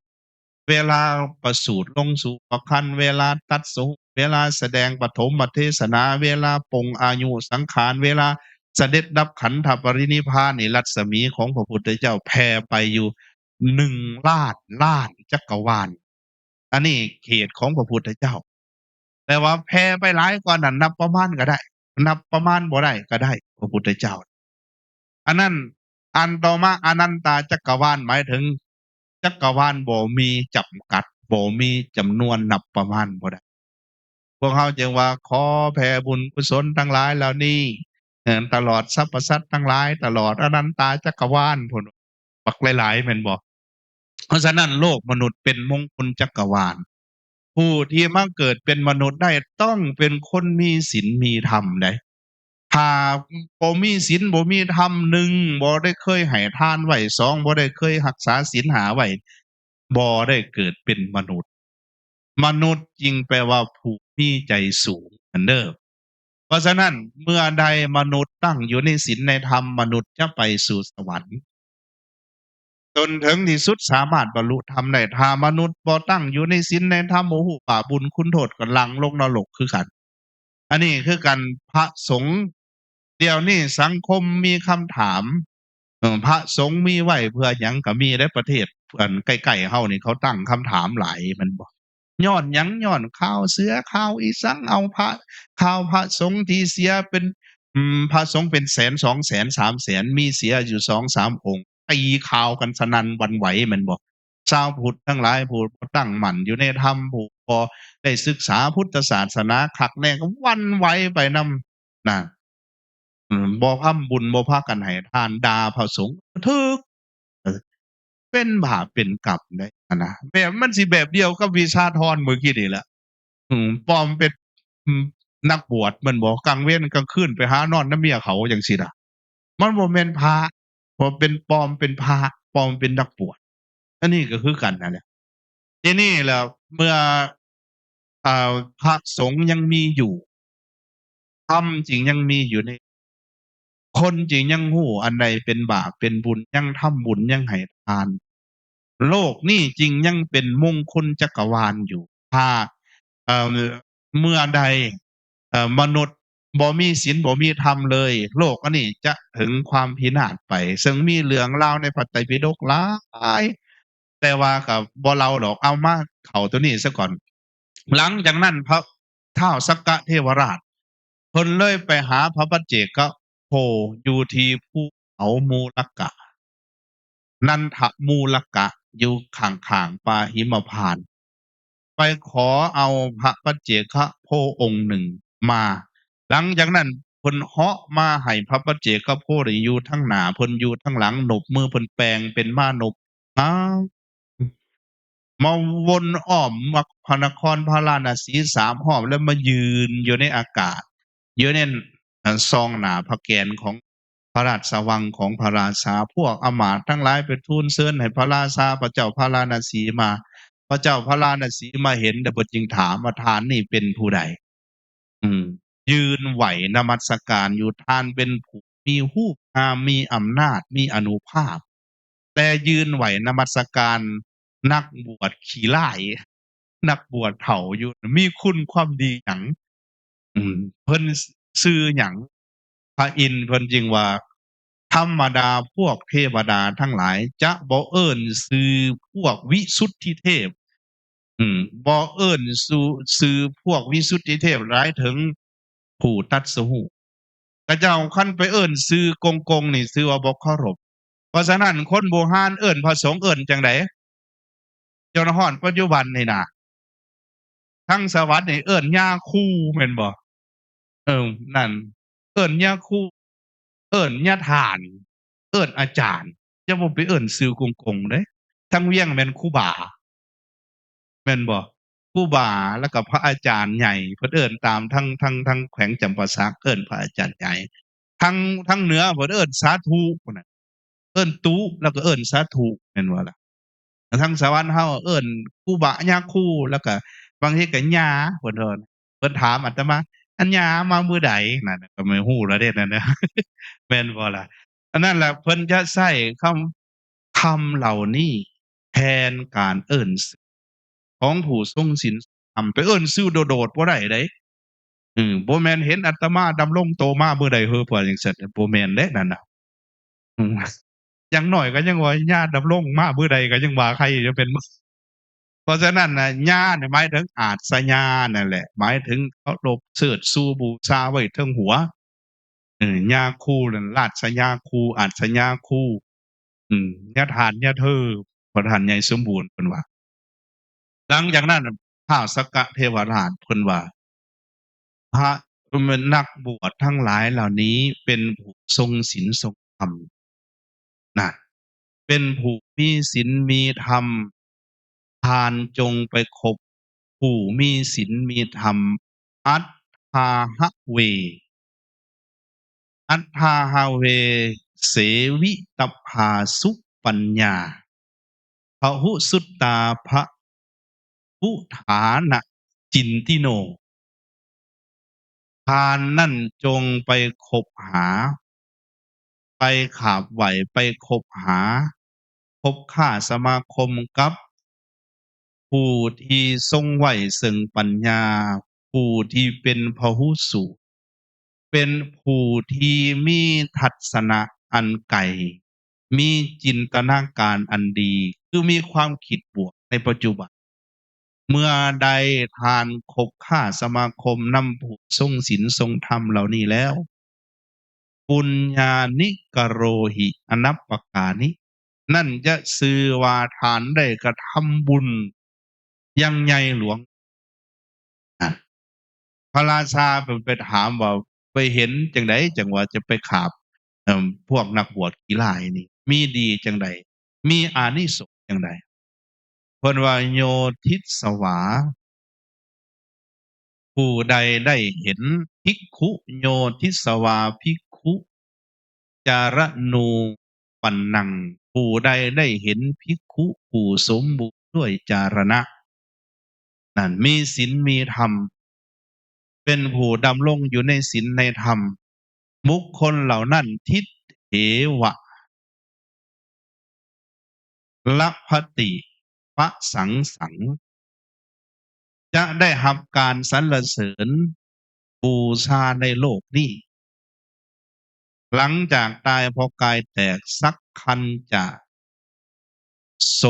ເວລາປະສູດລົງສູ່ພະຄັນ, ເວລາຕັດສະຮູ້, ເວລາສະແດງປະຖົມມະເທສະໜາ, ເວລາປົງອາຍຸສັງຂານ, ເວລາສະເດັດດັບຂັນທະປະລິນິບພານນີ້, ລັດສະໝີຂອງພະພຸດທະເຈົ້າແຜ່ໄປຢູ່ໜຶ່ງລ້ານລ້ານຈັກກະວານ. ອັນນີ້ເຂດຂອງພະພຸດທະເຈົ້າ. ຕ່ວ່າແຜ່ໄປຫຼາຍກວ່ານັ້ນ ນັບປະມານກໍໄດ້ ນັບປະມານບໍ່ໄດ້ກໍໄດ້ ພະພຸດທະເຈົ້າ. ອັນນັ້ນ ອັນຕໍ່ມາ ອະນັນຕາຈັກກະວານ ໝາຍເຖິງຈັກກະວານບໍ່ມີຈຳກັດ ບໍ່ມີຈຳນວນ ນັບປະມານບໍ່ໄດ້. ພວກເຮົາຈຶ່ງວ່າ ຂໍແຜ່ບຸນກຸສົນທັງຫຼາຍເຫຼົ່ານີ້ ເອີ ຕະຫຼອດສັບພະສັດທັງຫຼາຍ ຕະຫຼອດອະນັນຕາຈັກກະວານພຸ້ນ ບັກຫຼາຍໆ ແມ່ນບໍ່? ເພາະສະນັ້ນ ໂລກມະນຸດເປັນມົງຄຸນຈັກກະວານ. ຜູ້ທີ່ມາເກີດເປັນມະນຸດໄດ້ ຕ້ອງເປັນຄົນມີສິນມີທຳໃດ໋. ຖ້າບໍ່ມີສິນບໍ່ມີທຳ ໜຶ່ງ ບໍ່ໄດ້ເຄີຍໃຫ້ທານໄວ້ ສອງ ບໍ່ໄດ້ເຄີຍຮັກສາສິນຫ້າໄວ້ ບໍ່ໄດ້ເກີດເປັນມະນຸດ. ມະນຸດຈຶ່ງແປວ່າຜູ້ມີໃຈສູງຫັ້ນເດີ. ເພາະສະນັ້ນ ເມື່ອໃດມະນຸດຕັ້ງຢູ່ໃນສິນໃນທຳ ມະນຸດຈະໄປສູ່ສະຫວັນ ຈົນເຖິງທີ່ສຸດສາມາດບັນລຸທຳໄດ້. ຖ້າມະນຸດບໍ່ຕັ້ງຢູ່ໃນສິນໃນທຳ ບໍ່ຮູ້ບາບບຸນຄຸນໂທດ ກໍຫຼັ່ງລົງນະລົກຄືກັນ. ອັນນີ້ຄືກັນ ພະສົງ ດຽວນີ້ສັງຄົມມີຄຳຖາມ ເອີ ພະສົງມີໄວ້ເພື່ອຫຍັງ? ກໍມີໃນປະເທດອັນໃກ້ໆເຮົານີ້ ເຂົາຕັ້ງຄຳຖາມຫຼາຍແມ່ນບໍ່? ຍ້ອນຫຍັງ? ຍ້ອນຂ່າວເສືອ ຂ່າວອີສັງ ເອົາພະ ຂ່າວພະສົງທີ່ເສຍເປັນ ອືມ ພະສົງເປັນແສນ ສອງແສນ ສາມແສນ ມີເສຍຢູ່ສອງສາມອົງ ຕີຂ່າວກັນສະໜັ່ນຫວັ່ນໄຫວແມ່ນບໍ່? ຊາວພຸດທັງຫຼາຍ ຜູ້ບໍ່ຕັ້ງໝັ້ນຢູ່ໃນທຳ ຜູ້ບໍ່ໄດ້ສຶກສາພຸດທະສາສະໜາຄັກແນ່ ກໍຫວັ່ນໄຫວໄປນຳນະ. ອືມ ບໍ່ທຳບຸນ ບໍ່ພາກັນໃຫ້ທານ ດ່າພະສົງ ຖືກ ເອີ ເປັນບາບເປັນກຳໄດ໋ຫັ້ນນະ. ແບບ ມັນຊິແບບດຽວກັບວິຊາທອນມື້ກີ້ນີ້ແຫຼະ. ອືມ ປອມເປັນ ອືມ ນັກບວດແມ່ນບໍ່? ກາງເວັນກາງຄືນໄປຫານອນນຳເມຍເຂົາຈັ່ງຊີ້ນະ. ມັນບໍ່ແມ່ນພະ ບໍ່ເປັນ ປອມເປັນພະ ປອມເປັນນັກບວດ. ອັນນີ້ກໍຄືກັນນັ້ນແຫຼະ. ທີນີ້ລະ ເມື່ອ ເອີ ພະສົງຍັງມີຢູ່ ທຳຈຶ່ງຍັງມີຢູ່ໃນ ຄົນຈຶ່ງຍັງຮູ້ອັນໃດເປັນບາບເປັນບຸນ ຍັງທຳບຸນ ຍັງໃຫ້ທານ. ໂລກນີ້ຈຶ່ງຍັງເປັນມົງຄຸນຈັກກະວານຢູ່. ຖ້າ ເອີ ເມື່ອໃດ ເອີ ມະນຸດບໍ່ມີສິນບໍ່ມີທຳເລີຍ ໂລກອັນນີ້ຈະເຖິງຄວາມພິນາດໄປ. ເຊິ່ງມີເລື່ອງລາວໃນພະໄຕປິດົກຫຼາຍ ແຕ່ວ່າກໍບໍ່ເລົ່າດອກ ເອົາມາເຂົ້າໂຕນີ້ຊະກ່ອນ. ຫຼັງຈາກນັ້ນ ພະທ້າວສັກກະເທວະລາດ ເພິ່ນເລີຍໄປຫາພະປັດເຈກະໂພ ຢູ່ທີ່ພູເຂົາມູລະກະ ນັນທະມູລະກະ ຢູ່ຂ້າງໆປ່າຫິມະພານ ໄປຂໍເອົາພະປັດເຈກະໂພອົງໜຶ່ງມາ. ຫຼັງຈາກນັ້ນ ເພິ່ນເຫາະມາໃຫ້ພະປັດເຈກະໂພໄດ້ຢູ່ທາງໜ້າ ເພິ່ນຢູ່ທາງຫຼັງ ນົບມືເພິ່ນແປງເປັນມານົບ ອ້າວ ມາວົນອ້ອມມາພະນະຄອນພາລານະສີສາມຮອບ ແລ້ວມາຢືນຢູ່ໃນອາກາດ ຢູ່ໃນ ອັນ ຊ່ອງໜ້າພະແກນຂອງພະລາຊະວັງຂອງພະລາຊາ. ພວກອາມາດທັງຫຼາຍໄປທູນເຊີນໃຫ້ພະລາຊາ ພະເຈົ້າພາລານະສີມາ. ພະເຈົ້າພາລານະສີມາເຫັນ ແລ້ວເພິ່ນຈຶ່ງຖາມວ່າ ທ່ານນີ້ເປັນຜູ້ໃດ? ອືມ ຢືນໄຫວ້ນະມັດສະການຢູ່ ທ່ານເປັນຜູ້ມີຮູບງາມ ມີອຳນາດ ມີອານຸພາບ ແຕ່ຢືນໄຫວ້ນະມັດສະການນັກບວດຂີ້ລ້າຍ ນັກບວດເຖົ້າຢູ່ ມີຄຸນຄວາມດີຫຍັງ? ອືມ ເພິ່ນຊື່ຫຍັງ? ພະອິນເພິ່ນຈຶ່ງວ່າ ທຳມະດາພວກເທວະດາທັງຫຼາຍຈະບໍ່ເອີ້ນຊື່ພວກວິສຸດທິເທບ ອືມ ບໍ່ເອີ້ນຊື່ ຊື່ພວກວິສຸດທິເທບ ໝາຍເຖິງຜູ້ຕັດສະຮູ້. ຂະເຈົ້າຄັນໄປເອີ້ນຊື່ກົງໆນີ້ ຊື່ວ່າບໍ່ເຄົາລົບ. ເພາະສະນັ້ນ ຄົນບູຮານເອີ້ນພະສົງເອີ້ນຈັ່ງໃດ? ຈົນຮອດປັດຈຸບັນນີ້ນະ ທາງສະຫວັນນີ້ເອີ້ນຍາຄູແມ່ນບໍ່? ເອີ ນັ້ນ ເອີ້ນຍາຄູ ເອີ້ນຍາທ່ານ ເອີ້ນອາຈານ ຈະບໍ່ໄປເອີ້ນຊື່ກົງໆເດ້. ທາງວຽງແມ່ນຄູບາ ແມ່ນບໍ່? ຄູບາ ແລ້ວກໍພະອາຈານໃຫຍ່ ເພິ່ນເອີ້ນຕາມທາງ ທາງ ທາງແຂວງຈຳປາສັກ ເອີ້ນພະອາຈານໃຫຍ່. ທາງ ທາງເໜືອເພິ່ນເອີ້ນສາທຸພຸ້ນນະ ເອີ້ນຕຸ ແລ້ວກໍເອີ້ນສາທຸ ແມ່ນບໍ່ລະ? ທາງສະຫວັນເຮົາເອີ້ນຄູບາຍາຄູ ແລ້ວກໍບາງທີກໍຍາ ເພິ່ນເອີ້ນ ເພິ່ນຖາມອາດຕະມາ ອັນຍາມາມື້ໃດ? ນັ້ນກໍແມ່ນຮູ້ແລ້ວເດ້ນັ້ນນະ ແມ່ນບໍ່ລະ? ອັນນັ້ນລະ ເພິ່ນຈະໃຊ້ຄຳ ຄຳເຫຼົ່ານີ້ແທນການເອີ້ນຊື່ຂອງຜູ້ຊົງສິນຊົງທຳ. ໄປເອີ້ນຊື່ໂດດໆບໍ່ໄດ້ເດ້. ອືມ ບໍ່ແມ່ນເຫັນອາດຕະມາດຳລົງໂຕມາມື້ໃດເຮີ ເພິ່ນຈັ່ງຊັ້ນ ບໍ່ແມ່ນເດ້ນັ້ນນະ. ອືມ ຢ່າງໜ້ອຍກໍຍັງວ່າຍາດຳລົງມາມື້ໃດກໍຍັງວ່າໃຄຢູ່ ເປັນ ເພາະສະນັ້ນນະ ຍານີ້ໝາຍເຖິງອາດສະຍານັ້ນແຫຼະ ໝາຍເຖິງເຄົາລົບເຊີດຊູບູຊາໄວ້ເທິງຫົວ. ເອີ ຍາຄູນັ້ນ ລາດຊະຍາຄູ ອາດສະຍາຄູ ອືມ ຍາທ່ານ ຍາເທີ ພະທ່ານໃຫຍ່ສົມບູນເພິ່ນວ່າ. ຫຼັງຈາກນັ້ນ ທ້າວສັກກະເທວະລາດເພິ່ນວ່າ ພະ ແມ່ນນັກບວດທັງຫຼາຍເຫຼົ່ານີ້ເປັນຜູ້ຊົງສິນຊົງທຳ ນະ ເປັນຜູ້ມີສິນມີທຳ ທ່ານຈົ່ງໄປຄົບຜູ້ມີສິນມີທຳ ອັດຖາຫະເວ ອັດຖາຫະເວ ເສວິຕັບພາສຸປັນຍາ ພະຫຸສຸດຕາ ພະ ພຸທານະຈິນຕິໂນ ທ່ານນັ້ນຈົ່ງໄປຄົບຫາ ໄປຂາບໄຫວ້ ໄປຄົບຫາ ຄົບຄ້າສະມາຄົມກັບຜູ້ທີ່ຊົງໄວ້ເຊິ່ງປັນຍາ ຜູ້ທີ່ເປັນພະຫຸສູດ ເປັນຜູ້ທີ່ມີທັດສະນະອັນໄກ ມີຈິນຕະນາການອັນດີ ຄືມີຄວາມຄິດບວກໃນປັດຈຸບັນ. ເມື່ອໃດທ່ານຄົບຄ້າສະມາຄົມນຳຜູ້ຊົງສິນຊົງທຳເຫຼົ່ານີ້ແລ້ວ ປຸນຍານິກະໂຣຫິອະນັບປະການິ ນັ້ນຈະຊື່ວ່າທ່ານໄດ້ກະທຳບຸນຢ່າງໃຫຍ່ຫຼວງ. ພະລາຊາເພິ່ນໄປຖາມວ່າ ໄປເຫັນຈັ່ງໃດ ຈັ່ງວ່າຈະໄປຂາບ ເອີ່ມ ພວກນັກບວດຂີ້ລ້າຍນີ້ ມີດີຈັ່ງໃດ ມີອານິສົງຈັ່ງໃດ? ເພິ່ນວ່າ ໂຍທິດສະຫວາ ຜູ້ໃດໄດ້ເຫັນ ພິກຂຸ ໂຍທິດສະຫວາ ພິກຂຸ ຈາລະນູປັນນັງ ຜູ້ໃດໄດ້ເຫັນພິກຂຸຜູ້ສົມບູນດ້ວຍຈາລະນະ ນັ້ນມີສິນມີທຳ ເປັນຜູ້ດຳລົງຢູ່ໃນສິນໃນທຳ ບຸກຄົນເຫຼົ່ານັ້ນ ທິດເຖວະ ລະພະຕິປະສັງສັງ ຈະໄດ້ຮັບການສັນລະເສີນບູຊາໃນໂລກນີ້. ຫຼັງຈາກຕາຍເພາະກາຍແຕກ ສັກຄັນຈະ ໂສ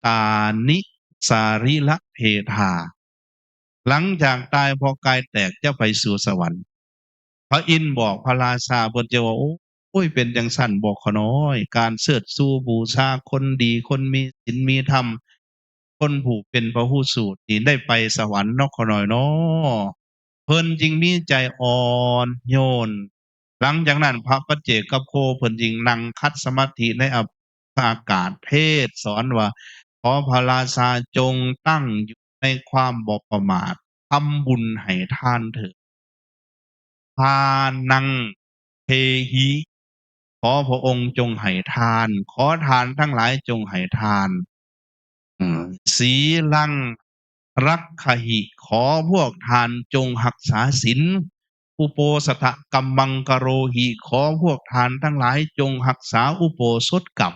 ຕານິສາລີລະເພທາ ຫຼັງຈາກຕາຍເພາະກາຍແຕກຈະໄປສູ່ສະຫວັນ. ພະອິນບອກພະລາຊາ ເພິ່ນຈະວ່າ ໂອ້ຍ ເປັນຈັ່ງຊັ້ນບໍ່ ຂະນ້ອຍ? ການເຊີດຊູບູຊາຄົນດີ ຄົນມີສິນມີທຳ ຄົນຜູ້ເປັນພະຫຸສູດນີ້ໄດ້ໄປສະຫວັນເນາະ ຂະນ້ອຍເນາະ. ເພິ່ນຈຶ່ງມີໃຈອ່ອນໂຍນ. ຫຼັງຈາກນັ້ນ ພະປັດເຈກະໂຄ ເພິ່ນຈຶ່ງນັ່ງຂັດສະມາທິໃນອາ ອາກາດ ເທດສອນວ່າ ຂໍພະລາຊາຈົ່ງຕັ້ງຢູ່ໃນຄວາມບໍ່ປະໝາດ ທຳບຸນໃຫ້ທານເຖີດ. ທານັງ ເທຫິ ຂໍພະອົງຈົ່ງໃຫ້ທານ ຂໍທານທັງຫຼາຍຈົ່ງໃຫ້ທານ. ອືມ ສີລັງ ຣັກຂະຫິ ຂໍພວກທ່ານຈົ່ງຮັກສາສິນ. ອຸໂປສະຖະກຳມັງກະໂຣຫິ ຂໍພວກທ່ານທັງຫຼາຍຈົ່ງຮັກສາອຸໂບສົດກັບ.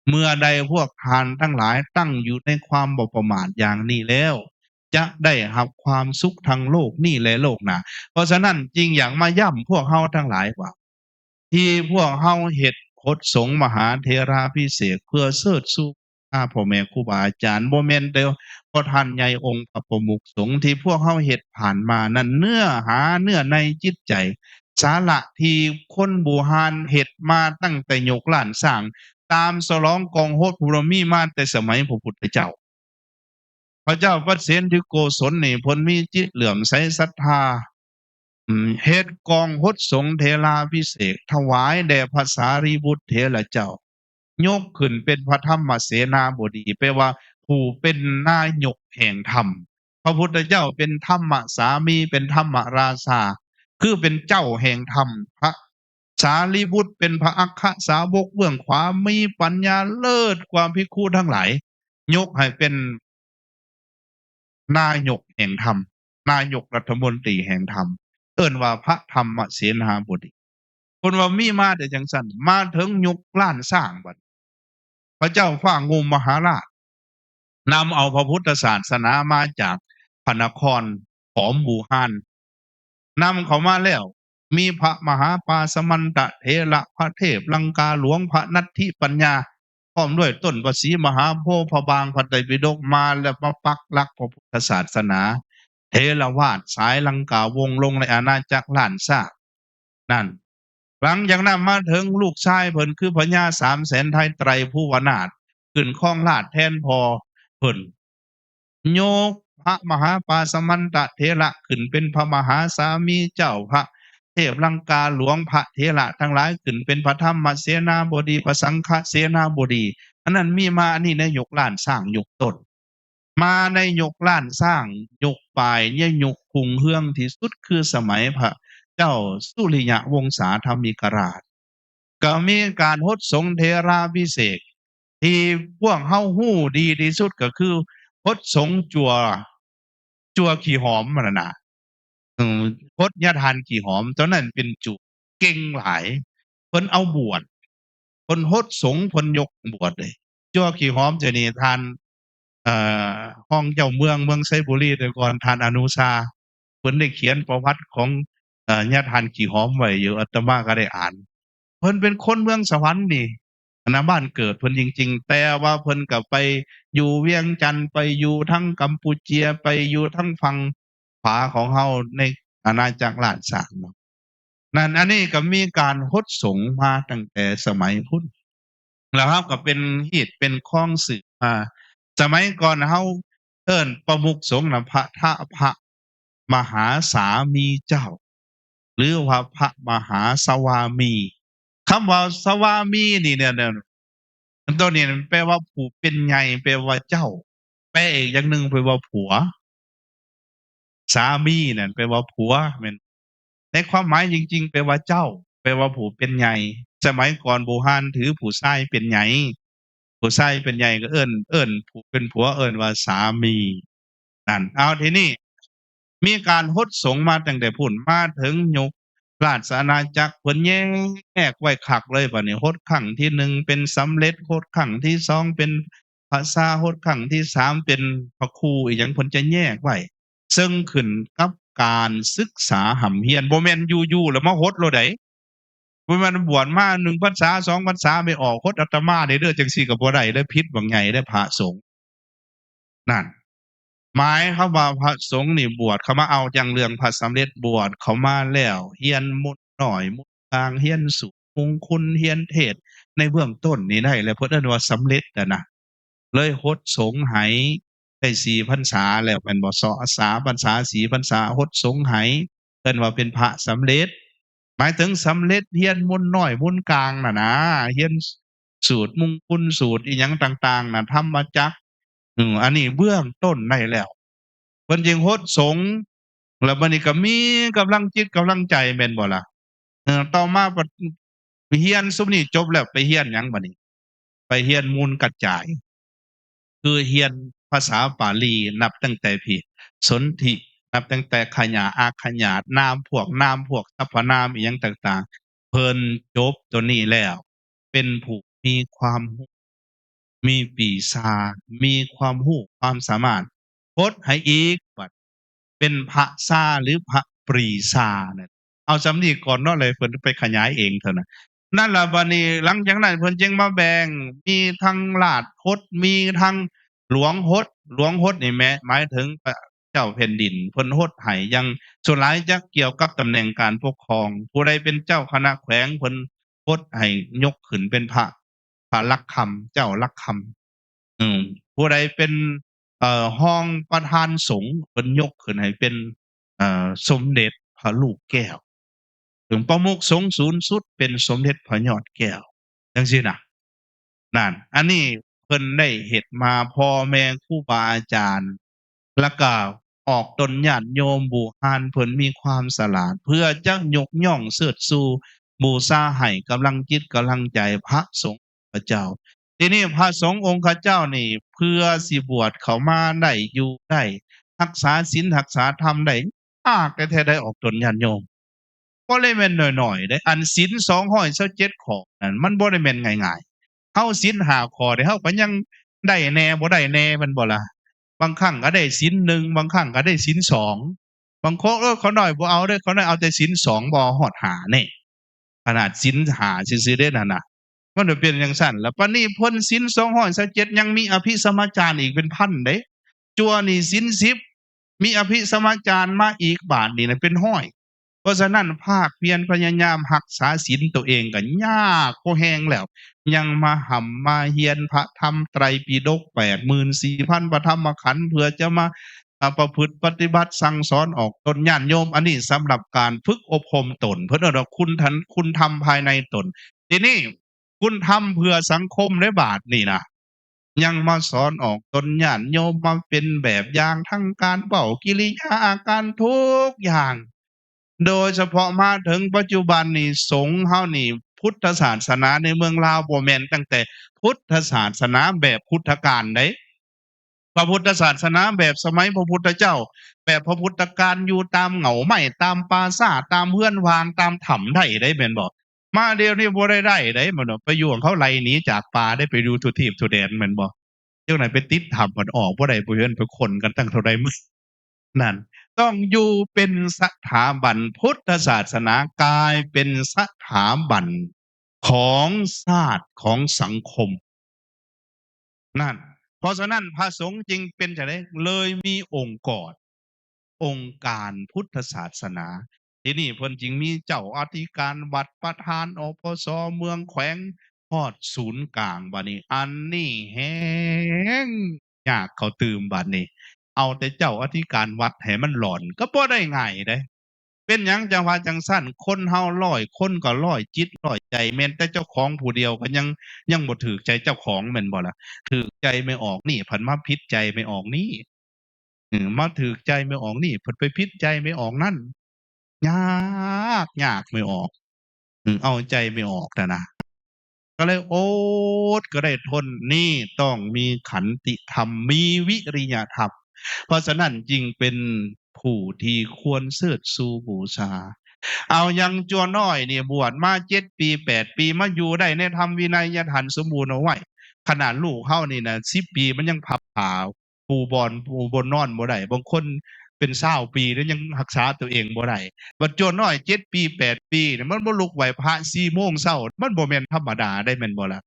ເມື່ອໃດພວກທ່ານທັງຫຼາຍຕັ້ງຢູ່ໃນຄວາມບໍ່ປະໝາດຢ່າງນີ້ແລ້ວ ຈະໄດ້ຮັບຄວາມສຸກທັງໂລກນີ້ ແລະ ໂລກໜ້າ. ເພາະສະນັ້ນຈຶ່ງຢາກມາຢ້ຳພວກເຮົາທັງຫຼາຍວ່າ ທີ່ພວກເຮົາເຮັດກົດສົງມະຫາເຖລາພິເສກ ເພື່ອເຊີດຊູ ອາ ພໍ່ແມ່ຄູບາອາຈານ ບໍ່ແມ່ນແຕ່ພະທ່ານໃຫຍ່ອົງພະປະມຸກສົງ ທີ່ພວກເຮົາເຮັດຜ່ານມານັ້ນ ເນື້ອຫາເນື້ອໃນຈິດໃຈ ສາລະທີ່ຄົນບູຮານເຮັດມາຕັ້ງແຕ່ຍົກລ້ານຊ້າງ ຕາມສະຫຼອງກອງໂຫດ ຜູ້ລະມີມາແຕ່ສະໄໝພະພຸດທະເຈົ້າ. ພະເຈົ້າປະເສນທິໂກສົນນີ້ ເພິ່ນມີຈິດເຫຼື້ອມໃສສັດທາ ອືມ ເຮັດກອງຫົດສົງເຖລາພິເສກ ຖວາຍແດ່ພະສາລີບຸດເຖລະເຈົ້າ ຍົກຂຶ້ນເປັນພະທຳມະເສນາບໍດີ ແປວ່າຜູ້ເປັນນາຍົກແຫ່ງທຳ. ພະພຸດທະເຈົ້າເປັນທຳມະສາມີ ເປັນທຳມະລາຊາ ຄືເປັນເຈົ້າແຫ່ງທຳ. ພະສາລີບຸດເປັນພະອັກຄະສາວົກເບື້ອງຂວາ ມີປັນຍາເລີດກວ່າພິກຂຸທັງຫຼາຍ ຍົກໃຫ້ເປັນ ນາຍົກແຫ່ງທຳ ນາຍົກລັດຖະມົນຕີແຫ່ງທຳ ເອີ້ນວ່າພະທຳມະເສນາບໍດີ. ເພິ່ນວ່າມີມາແຕ່ຈັ່ງຊັ້ນ ມາເຖິງຍຸກລ້ານຊ້າງບັດ ພະເຈົ້າຟ້າງຸ່ມມະຫາລາດ ນຳເອົາພະພຸດທະສາສະໜາມາຈາກພະນະຄອນຂອມບູຮານ ນຳເຂົ້າມາແລ້ວ ມີພະມະຫາປາສະມັນຕະເຖລະ ພະເທບລັງກາຫຼວງ ພະນັດທິປັນຍາ ພ້ອມດ້ວຍຕົ້ນພະສີມະຫາໂພ ພະບາງ ພະໄຕປິດົກ ມາແລ້ວມາປັກຫຼັກພະພຸດທະສາສະໜາ ເຖລະວາດສາຍລັງກາວົງລົງໃນອານາຈັກລ້ານຊ້າງນັ້ນ. ຫຼັງຈາກນັ້ນມາເຖິງລູກຊາຍເພິ່ນ ຄືພະຍາສາມແສນໄທ ໄຕຣພູວະນາດ ຂຶ້ນຄອງລາດແທນພໍ່ເພິ່ນ. ຍົກພະມະຫາປາສະມັນຕະເຖລະຂຶ້ນເປັນພະມະຫາສາມີເຈົ້າ, ພະເທບລັງກາຫຼວງ, ພະເຖລະທັງຫຼາຍຂຶ້ນເປັນພະທຳມະເສນາບໍດີ, ພະສັງຄະເສນາບໍດີ. ອັນນັ້ນມີມາ ອັນນີ້ໃນຍຸກລ້ານຊ້າງຍຸກຕົ້ນ. ມາໃນຍຸກລ້ານຊ້າງຍຸກປາຍ ໃນຍຸກຮຸ່ງເຮືອງທີ່ສຸດ ຄືສະໄໝພະເຈົ້າສຸລິຍະວົງສາທຳມິກະລາດ. ກໍມີການຫົດສົງເຖລາພິເສກ ທີ່ພວກເຮົາຮູ້ດີທີ່ສຸດກໍຄືຫົດສົງຈົວ ຈົວຂີ້ຫອມຫັ້ນນະ ເອີ ຫົດຍາທ່ານຂີ້ຫອມ ຕອນນັ້ນເປັນຈຸເກັ່ງຫຼາຍ ເພິ່ນເອົາບວດ ເພິ່ນຫົດສົງ ເພິ່ນຍົກບວດເດ້. ຈົວຂີ້ຫອມເທື່ອນີ້ ທ່ານ ເອີ ຮອງເຈົ້າເມືອງເມືອງໄຊບູລີແຕ່ກ່ອນ ທ່ານອະນຸຊາ ເພິ່ນໄດ້ຂຽນປະຫວັດຂອງ ເອີ ຍາທ່ານຂີ້ຫອມໄວ້ຢູ່ ອາດຕະມາກໍໄດ້ອ່ານ. ເພິ່ນເປັນຄົນເມືອງສະຫວັນນີ້ ອັນນະ ບ້ານເກີດເພິ່ນຈິງໆ ແຕ່ວ່າເພິ່ນກໍໄປຢູ່ວຽງຈັນ ໄປຢູ່ທາງກຳປູເຈຍ ໄປຢູ່ທາງຝັ່ງຂວາຂອງເຮົາໃນອານາຈັກລ້ານຊ້າງເນາະ. ນັ້ນ ອັນນີ້ກໍມີການຫົດສົງມາຕັ້ງແຕ່ສະໄໝພຸ້ນ ແລ້ວເຮົາກໍເປັນຮີດເປັນຄອງສືບມາ. ສະໄໝກ່ອນເຮົາເອີ້ນປະມຸກສົງນະ ພະທະ ພະມະຫາສາມີເຈົ້າ ຫຼືວ່າພະມະຫາສະວາມີ. ຄຳວ່າສະວາມີນີ້ເນຍ ໂຕນີ້ແປວ່າຜູ້ເປັນໃຫຍ່ ແປວ່າເຈົ້າ, ແປອີກຢ່າງໜຶ່ງແປວ່າຜົວ. ສາມີນັ້ນແປວ່າຜົວ ແມ່ນ ໃນຄວາມໝາຍຈິງໆ ແປວ່າເຈົ້າ ແປວ່າຜູ້ເປັນໃຫຍ່. ສະໄໝກ່ອນບູຮານຖືຜູ້ຊາຍເປັນໃຫຍ່ ຜູ້ຊາຍເປັນໃຫຍ່ກໍເອີ້ນ ເອີ້ນຜູ້ເປັນຜົວເອີ້ນວ່າສາມີ. ນັ້ນ ເອົາ ທີນີ້ມີການຫົດສົງມາຕັ້ງແຕ່ພຸ້ນ ມາເຖິງຍຸກລາຊະອານາຈັກ ເພິ່ນແຍກໄວ້ຄັກເລີຍ. ບາດນີ້ຫົດຄັ້ງທີໜຶ່ງເປັນສຳເລັດ ຫົດຄັ້ງທີສອງເປັນພະຊາ ຫົດຄັ້ງທີສາມເປັນພະຄູ ອີຫຍັງ ເພິ່ນຈະແຍກໄວ້ ເຊິ່ງຂຶ້ນກັບການສຶກສາຮ່ຳຮຽນ ບໍ່ແມ່ນຢູ່ໆ ແລ້ວມາຫົດໂລດໃດ. ບໍ່ແມ່ນບວດມາໜຶ່ງພັນສາ ສອງພັນສາ ໄປອອກຫົດອາດຕະມາໄດ້ເດີ ຈັ່ງຊີ້ກໍບໍ່ໄດ້ເດີ ຜິດບັກໃຫຍ່ເດີພະສົງ. ນັ້ນ ໝາຍຄວາມວ່າພະສົງນີ້ບວດເຂົ້າມາ ເອົາຈັ່ງເລື່ອງພະສຳເລັດ ບວດເຂົ້າມາແລ້ວ ຮຽນມົນນ້ອຍ ມົນກາງ ຮຽນສູດມຸງຄຸນ ຮຽນເທດໃນເບື້ອງຕົ້ນນີ້ໄດ້ແລ້ວ ເພິ່ນເອີ້ນວ່າສຳເລັດຫັ້ນນະ. ເລີຍຫົດສົງໃຫ້ໄດ້ສີ່ພັນສາແລ້ວແມ່ນບໍ່? ສອງ ສາມພັນສາ ສີ່ພັນສາ ຫົດສົງໃຫ້ ເອີ້ນວ່າເປັນພະສຳເລັດ ໝາຍເຖິງສຳເລັດຮຽນມົນນ້ອຍມົນກາງນັ້ນນະ ຮຽນສູດມຸງຄຸນ ສູດອີຫຍັງຕ່າງໆນະ ທຳມະຈັກ ອືມ ອັນນີ້ເບື້ອງຕົ້ນໄດ້ແລ້ວ ເພິ່ນຈຶ່ງຫົດສົງ ແລ້ວບັດນີ້ກໍມີກຳລັງຈິດກຳລັງໃຈແມ່ນບໍ່ລະ? ເອີ ຕໍ່ມາບັດຮຽນຊຸມນີ້ຈົບແລ້ວ ໄປຮຽນຫຍັງບັດນີ້? ໄປຮຽນມູນກະຈາຍ ຄືຮຽນພາສາປາລີ ນັບຕັ້ງແຕ່ພີ້ ສົນທິ ນັບຕັ້ງແຕ່ຂະຫຍາ ອາຂະຫຍາດ ນາມພວກ ນາມພວກ ສັບພະນາມ ອີຫຍັງຕ່າງໆ ເພິ່ນຈົບໂຕນີ້ແລ້ວ ເປັນຜູ້ມີຄວາມຮູ້ ມີປີຊາ ມີຄວາມຮູ້ຄວາມສາມາດ ຫົດໃຫ້ອີກ ບັດເປັນພະຊາ ຫຼື ພະປຣີຊານັ້ນ. ເອົາສ່ຳນີ້ກ່ອນເນາະ ແລ້ວເພິ່ນໄປຂະຫຍາຍເອງເທົ່ານັ້ນ. ນັ້ນລະ ບັດນີ້ຫຼັງຈາກນັ້ນເພິ່ນຈຶ່ງມາແບ່ງ ມີທັງລາດຫົດ ມີທັງຫຼວງຫົດ. ຫຼວງຫົດນີ້ແມ່ນ ໝາຍເຖິງພະເຈົ້າແຜ່ນດິນ ເພິ່ນຫົດໃຫ້ຢ່າງ ສ່ວນຫຼາຍຈະກ່ຽວກັບຕຳແໜ່ງການປົກຄອງ ຜູ້ໃດເປັນເຈົ້າຄະນະແຂວງ ເພິ່ນຫົດໃຫ້ຍົກຂຶ້ນເປັນພະ ພະຫຼັກຄຳ ເຈົ້າຫຼັກຄຳ ອືມ ຜູ້ໃດເປັນ ເອີ ຮອງປະທານສົງ ເພິ່ນຍົກຂຶ້ນໃຫ້ເປັນ ເອີ ສົມເດັດພະລູກແກ້ວ ເຖິງປະມຸກສົງສູງສຸດເປັນສົມເດັດພະຍອດແກ້ວ ຈັ່ງຊີ້ນະ. ນັ້ນ ອັນນີ້ເພິ່ນໄດ້ເຮັດມາ ພໍ່ແມ່ຄູບາອາຈານ ແລ້ວກະອອກຕົນຍາດໂຍມບູຮານ ເພິ່ນມີຄວາມສະຫຼາດ ເພື່ອຈະຍົກຍ້ອງເຊີດຊູບູຊາໃຫ້ກຳລັງຈິດກຳລັງໃຈພະສົງພະເຈົ້າ. ທີນີ້ພະສົງອົງຄະເຈົ້ານີ້ ເພື່ອຊິບວດເຂົ້າມາໄດ້ ຢູ່ໄດ້ ຮັກສາສິນຮັກສາທຳໄດ້ ຍາກແທ້ໆ ໄດ້ອອກຕົນຍາດໂຍມ. ບໍ່ໄດ້ແມ່ນໜ້ອຍໆເດ້ ອັນສິນສອງຮ້ອຍຊາວເຈັດຂໍ້ນັ້ນ ມັນບໍ່ໄດ້ແມ່ນງ່າຍໆ. ເຮົາສິນຫ້າຂໍ້ນີ້ ເຮົາກໍຍັງໄດ້ແດ່ບໍ່ໄດ້ແດ່ ແມ່ນບໍ່ລະ? ບາງຄັ້ງກໍໄດ້ສິນໜຶ່ງ ບາງຄັ້ງກໍໄດ້ສິນສອງ ບາງຄົນ ເອີ ຂ້ານ້ອຍບໍ່ເອົາເດີ້ ຂ້ານ້ອຍເອົາແຕ່ສິນສອງ ບໍ່ເອົາຮອດຫ້າແນ່. ຂະໜາດສິນຫ້າຊື່ໆເດ້ນັ້ນນະ ມັນເປັນຈັ່ງຊັ້ນລະ. ປານນີ້ພົ້ນສິນສອງຮ້ອຍຊາວເຈັດ ຍັງມີອະພິສະມາຈານອີກເປັນພັນເດ້. ຈົວໜີ້ສິນສິບ ມີອະພິສະມາຈານມາອີກ ບາດນີ້ນະເປັນຮ້ອຍ. ເພາະສະນັ້ນ ພາກພຽນພະຍາຍາມຮັກສາສິນໂຕເອງກໍຍາກພໍແຮງແລ້ວ ຍັງມາຮ່ຳມາຮຽນພະທຳໄຕປິດົກແປດໝື່ນສີ່ພັນພະທຳມະຂັນ ເພື່ອຈະມາ ອາ ປະພຶດປະຕິບັດສັ່ງສອນອອກຕົນຍາດໂຍມ. ອັນນີ້ສຳລັບການຝຶກອົບຮົມຕົນ ເພິ່ນເອີ້ນວ່າຄຸນທັນ ຄຸນທຳພາຍໃນຕົນ. ທີນີ້ ຄຸນທຳເພື່ອສັງຄົມໃນບາດນີ້ນະ ຍັງມາສອນອອກຕົນຍາດໂຍມ ມາເປັນແບບຢ່າງທາງການເວົ້າ ກິລິຍາອາການທຸກຢ່າງ. ໂດຍສະເພາະມາເຖິງປັດຈຸບັນນີ້ ສົງເຮົານີ້ ພຸດທະສາສະໜາໃນເມືອງລາວ ບໍ່ແມ່ນຕັ້ງແຕ່ພຸດທະສາສະໜາແບບພຸດທະການໃດ. ພະພຸດທະສາສະໜາແບບສະໄໝພະພຸດທະເຈົ້າ ແບບພະພຸດທະການ ຢູ່ຕາມເຫງົ້າໄມ້ ຕາມປ່າຊ້າ ຕາມເຮືອນວ່າງ ຕາມຖ້ຳໄດ້ໃດ ແມ່ນບໍ່? ມາດຽວນີ້ບໍ່ໄດ້ໄດ້ໃດ ແມ່ນບໍ່? ໄປຢູ່ໃຫ້ເຂົາໄລ່ໜີຈາກປ່າໄດ້ ໄປຢູ່ທົ່ວທີບທົ່ວແດນ ແມ່ນບໍ່? ຈັ່ງໃດໄປຕິດຖ້ຳ ມັນອອກບໍ່ໄດ້ ບໍ່ເຫັນໄປຄົ້ນກັນຕັ້ງເທົ່າໃດມື້ ນັ້ນ ຕ້ອງຢູ່ເປັນສະຖາບັນ ພຸດທະສາສະໜາກາຍເປັນສະຖາບັນຂອງຊາດ ຂອງສັງຄົມ ນັ້ນ. ເພາະສະນັ້ນ ພະສົງຈຶ່ງເປັນຈັ່ງໃດ ເລີຍມີອົງກອນ ອົງການພຸດທະສາສະໜາ. ທີນີ້ເພິ່ນຈຶ່ງມີເຈົ້າອະທິການວັດ ປະທານ ອພສ ເມືອງ ແຂວງ ຮອດສູນກາງ. ບາດນີ້ ອັນນີ້ແຮງຍາກເຂົ້າຕື່ມ ບາດນີ້ ເອົາແຕ່ເຈົ້າອະທິການວັດໃຫ້ມັນຫຼອນ ກໍບໍ່ໄດ້ງ່າຍເດ້. ເປັນຫຍັງຈັ່ງວ່າຈັ່ງຊັ້ນ? ຄົນເຮົາຮ້ອຍຄົນກໍຮ້ອຍຈິດຮ້ອຍໃຈ ແມ່ນແຕ່ເຈົ້າຂອງຜູ້ດຽວກໍຍັງ ຍັງບໍ່ຖືກໃຈເຈົ້າຂອງ ແມ່ນບໍ່ລະ? ຖືກໃຈແມ່ອອກນີ້ ພັດມາຜິດໃຈແມ່ອອກນີ້ ເອີ ມາຖືກໃຈແມ່ອອກນີ້ ເພິ່ນໄປຜິດໃຈແມ່ອອກນັ້ນ ຍາກ ຍາກແມ່ອອກ ເອີ ເອົາໃຈແມ່ອອກນັ້ນນະ ກໍໄດ້ອົດ ກໍໄດ້ທົນ. ນີ້ຕ້ອງມີຂັນຕິທຳ ມີວິລິຍະທຳ. ເພາະສະນັ້ນຈຶ່ງເປັນຜູ້ທີ່ຄວນເຊີດຊູບູຊາ. ເອົາຢ່າງຈົວນ້ອຍນີ້ ບວດມາເຈັດປີແປດປີ ມາຢູ່ໄດ້ໃນທຳວິໄນຍະທ່ານສົມບູນເອົາໄວ້. ຂະໜາດລູກເຮົານີ້ນະ ສິບປີ ມັນຍັງພັບຜ້າ ປູບ່ອນ ປູບ່ອນນອນບໍ່ໄດ້. ບາງຄົນເປັນຊາວປີແລ້ວຍັງຮັກສາຕົວເອງບໍ່ໄດ້. ບັດຈົວນ້ອຍເຈັດປີແປດປີນີ້ ມັນບໍ່ລຸກໄຫວ້ພະສີ່ໂມງເຊົ້າ ມັນບໍ່ແມ່ນທຳມະດາໄດ໋ ແມ່ນບໍ່ລະ?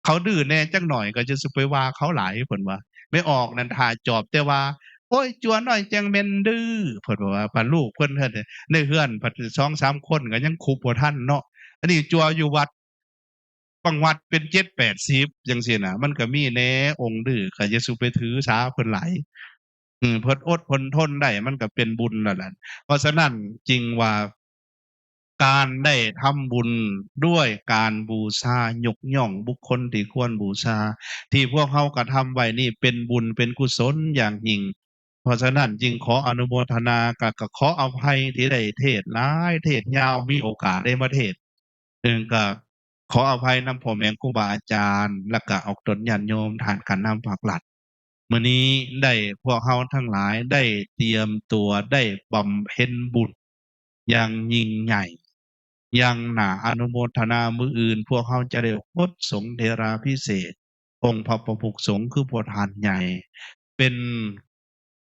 ເຂົາດື້ແດ່ຈັກໜ້ອຍກໍຢ່າສູ່ໄປວ່າເຂົາຫຼາຍ ເພິ່ນວ່າ. ແມ່ອອກນັ້ນຖ້າຈອບແຕ່ວ່າ ໂອ້ຍ ຈົວນ້ອຍຈັ່ງແມ່ນດື້ ເພິ່ນວ່າ. ບາດລູກເພິ່ນໃນເຮືອນພັດສອງສາມຄົນກໍຍັງຄຸບບໍ່ທັນເນາະ. ອັນນີ້ຈົວຢູ່ວັດ ບາງວັດເປັນເຈັດແປດສິບຈັ່ງຊີ້ນະ ມັນກໍມີແດ່ອົງດື້ ກໍຢ່າສູ່ໄປຖືສາເພິ່ນຫຼາຍ. ອືມ ເພິ່ນອົດເພິ່ນທົນໄດ້ ມັນກໍເປັນບຸນແລ້ວລະ. ເພາະສະນັ້ນຈຶ່ງວ່າ ການໄດ້ທຳບຸນດ້ວຍການບູຊາຍົກຍ້ອງບຸກຄົນທີ່ຄວນບູຊາ ທີ່ພວກເຮົາກະທຳໄວ້ນີ້ ເປັນບຸນເປັນກຸສົນຢ່າງຍິ່ງ. ເພາະສະນັ້ນຈຶ່ງຂໍອະນຸໂມທະນາ ກະ ກະຂໍອະໄພທີ່ໄດ້ເທດຫຼາຍເທດຍາວ ມີໂອກາດໄດ້ມາເທດ ເອີ ກະຂໍອະໄພນຳພໍ່ແມ່ຄູບາອາຈານ ແລະກະອອກຕົນຍາດໂຍມ ທ່ານການນຳພາກລັດ. ມື້ນີ້ໄດ້ ພວກເຮົາທັງຫຼາຍໄດ້ຕຽມຕົວ ໄດ້ບຳເພັນບຸນຢ່າງຍິ່ງໃຫຍ່ ຢ່າງໜ້າອະນຸໂມທະນາ. ມື້ອື່ນພວກເຮົາຈະໄດ້ຫົດສົງເຖລາພິເສກອົງພະປະມຸກສົງ ຄືພວກທ່ານໃຫຍ່ ເປັນ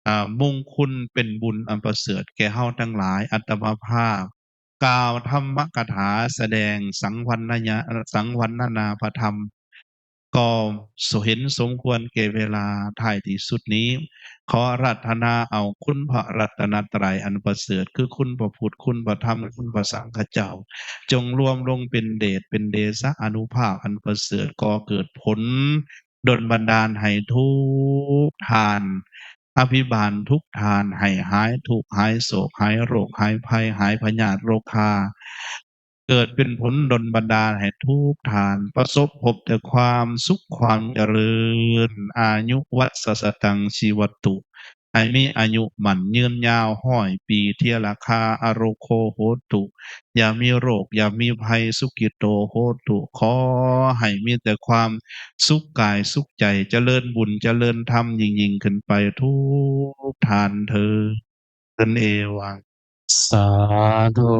ອາ ມຸງຄຸນ ເປັນບຸນອັນປະເສີດແກ່ເຮົາທັງຫຼາຍ. ອາດຕະມາພາບກ່າວທຳມະກະຖາ ສະແດງສັງວັນນະຍະ ສັງວັນນະນາພະທຳ ກໍເຫັນສົມຄວນແກ່ເວລາ. ທ້າຍທີ່ສຸດນີ້ ຂໍອາລາທະນາເອົາຄຸນພະລັດຕະນະໄຕອັນປະເສີດ ຄືຄຸນພະພຸດ ຄຸນພະທຳ ຄຸນພະສັງຄະເຈົ້າ ຈົ່ງລວມລົງເປັນເດດເປັນເດຊະອານຸພາບອັນປະເສີດ ກໍເກີດຜົນ ດົນບັນດານໃຫ້ທຸກທ່ານ ອະພິບານທຸກທ່ານ ໃຫ້ຫາຍທຸກ ຫາຍໂສກ ຫາຍໂລກ ຫາຍໄພ ຫາຍພະຍາດໂລຄາ. ເກີດເປັນຜົນດົນບັນດານໃຫ້ທຸກທ່ານປະສົບພົບແຕ່ຄວາມສຸກຄວາມຈະເລີນ ອາຍຸວັດສະສະຕັງຊີວະຕຸ ໃຫ້ມີອາຍຸໝັ້ນຍືນຍາວຮ້ອຍປີ ເທລະຄາອະໂລໂຄໂຫຕຸ ຢ່າມີໂລກ ຢ່າມີໄພ ສຸກິໂຕໂຫຕຸ ຂໍໃຫ້ມີແຕ່ຄວາມສຸກກາຍສຸກໃຈ ຈະເລີນບຸນຈະເລີນທຳຍິ່ງໆຂຶ້ນໄປທຸກທ່ານເທີ້ນ. ເອວັງ ສາທຸ.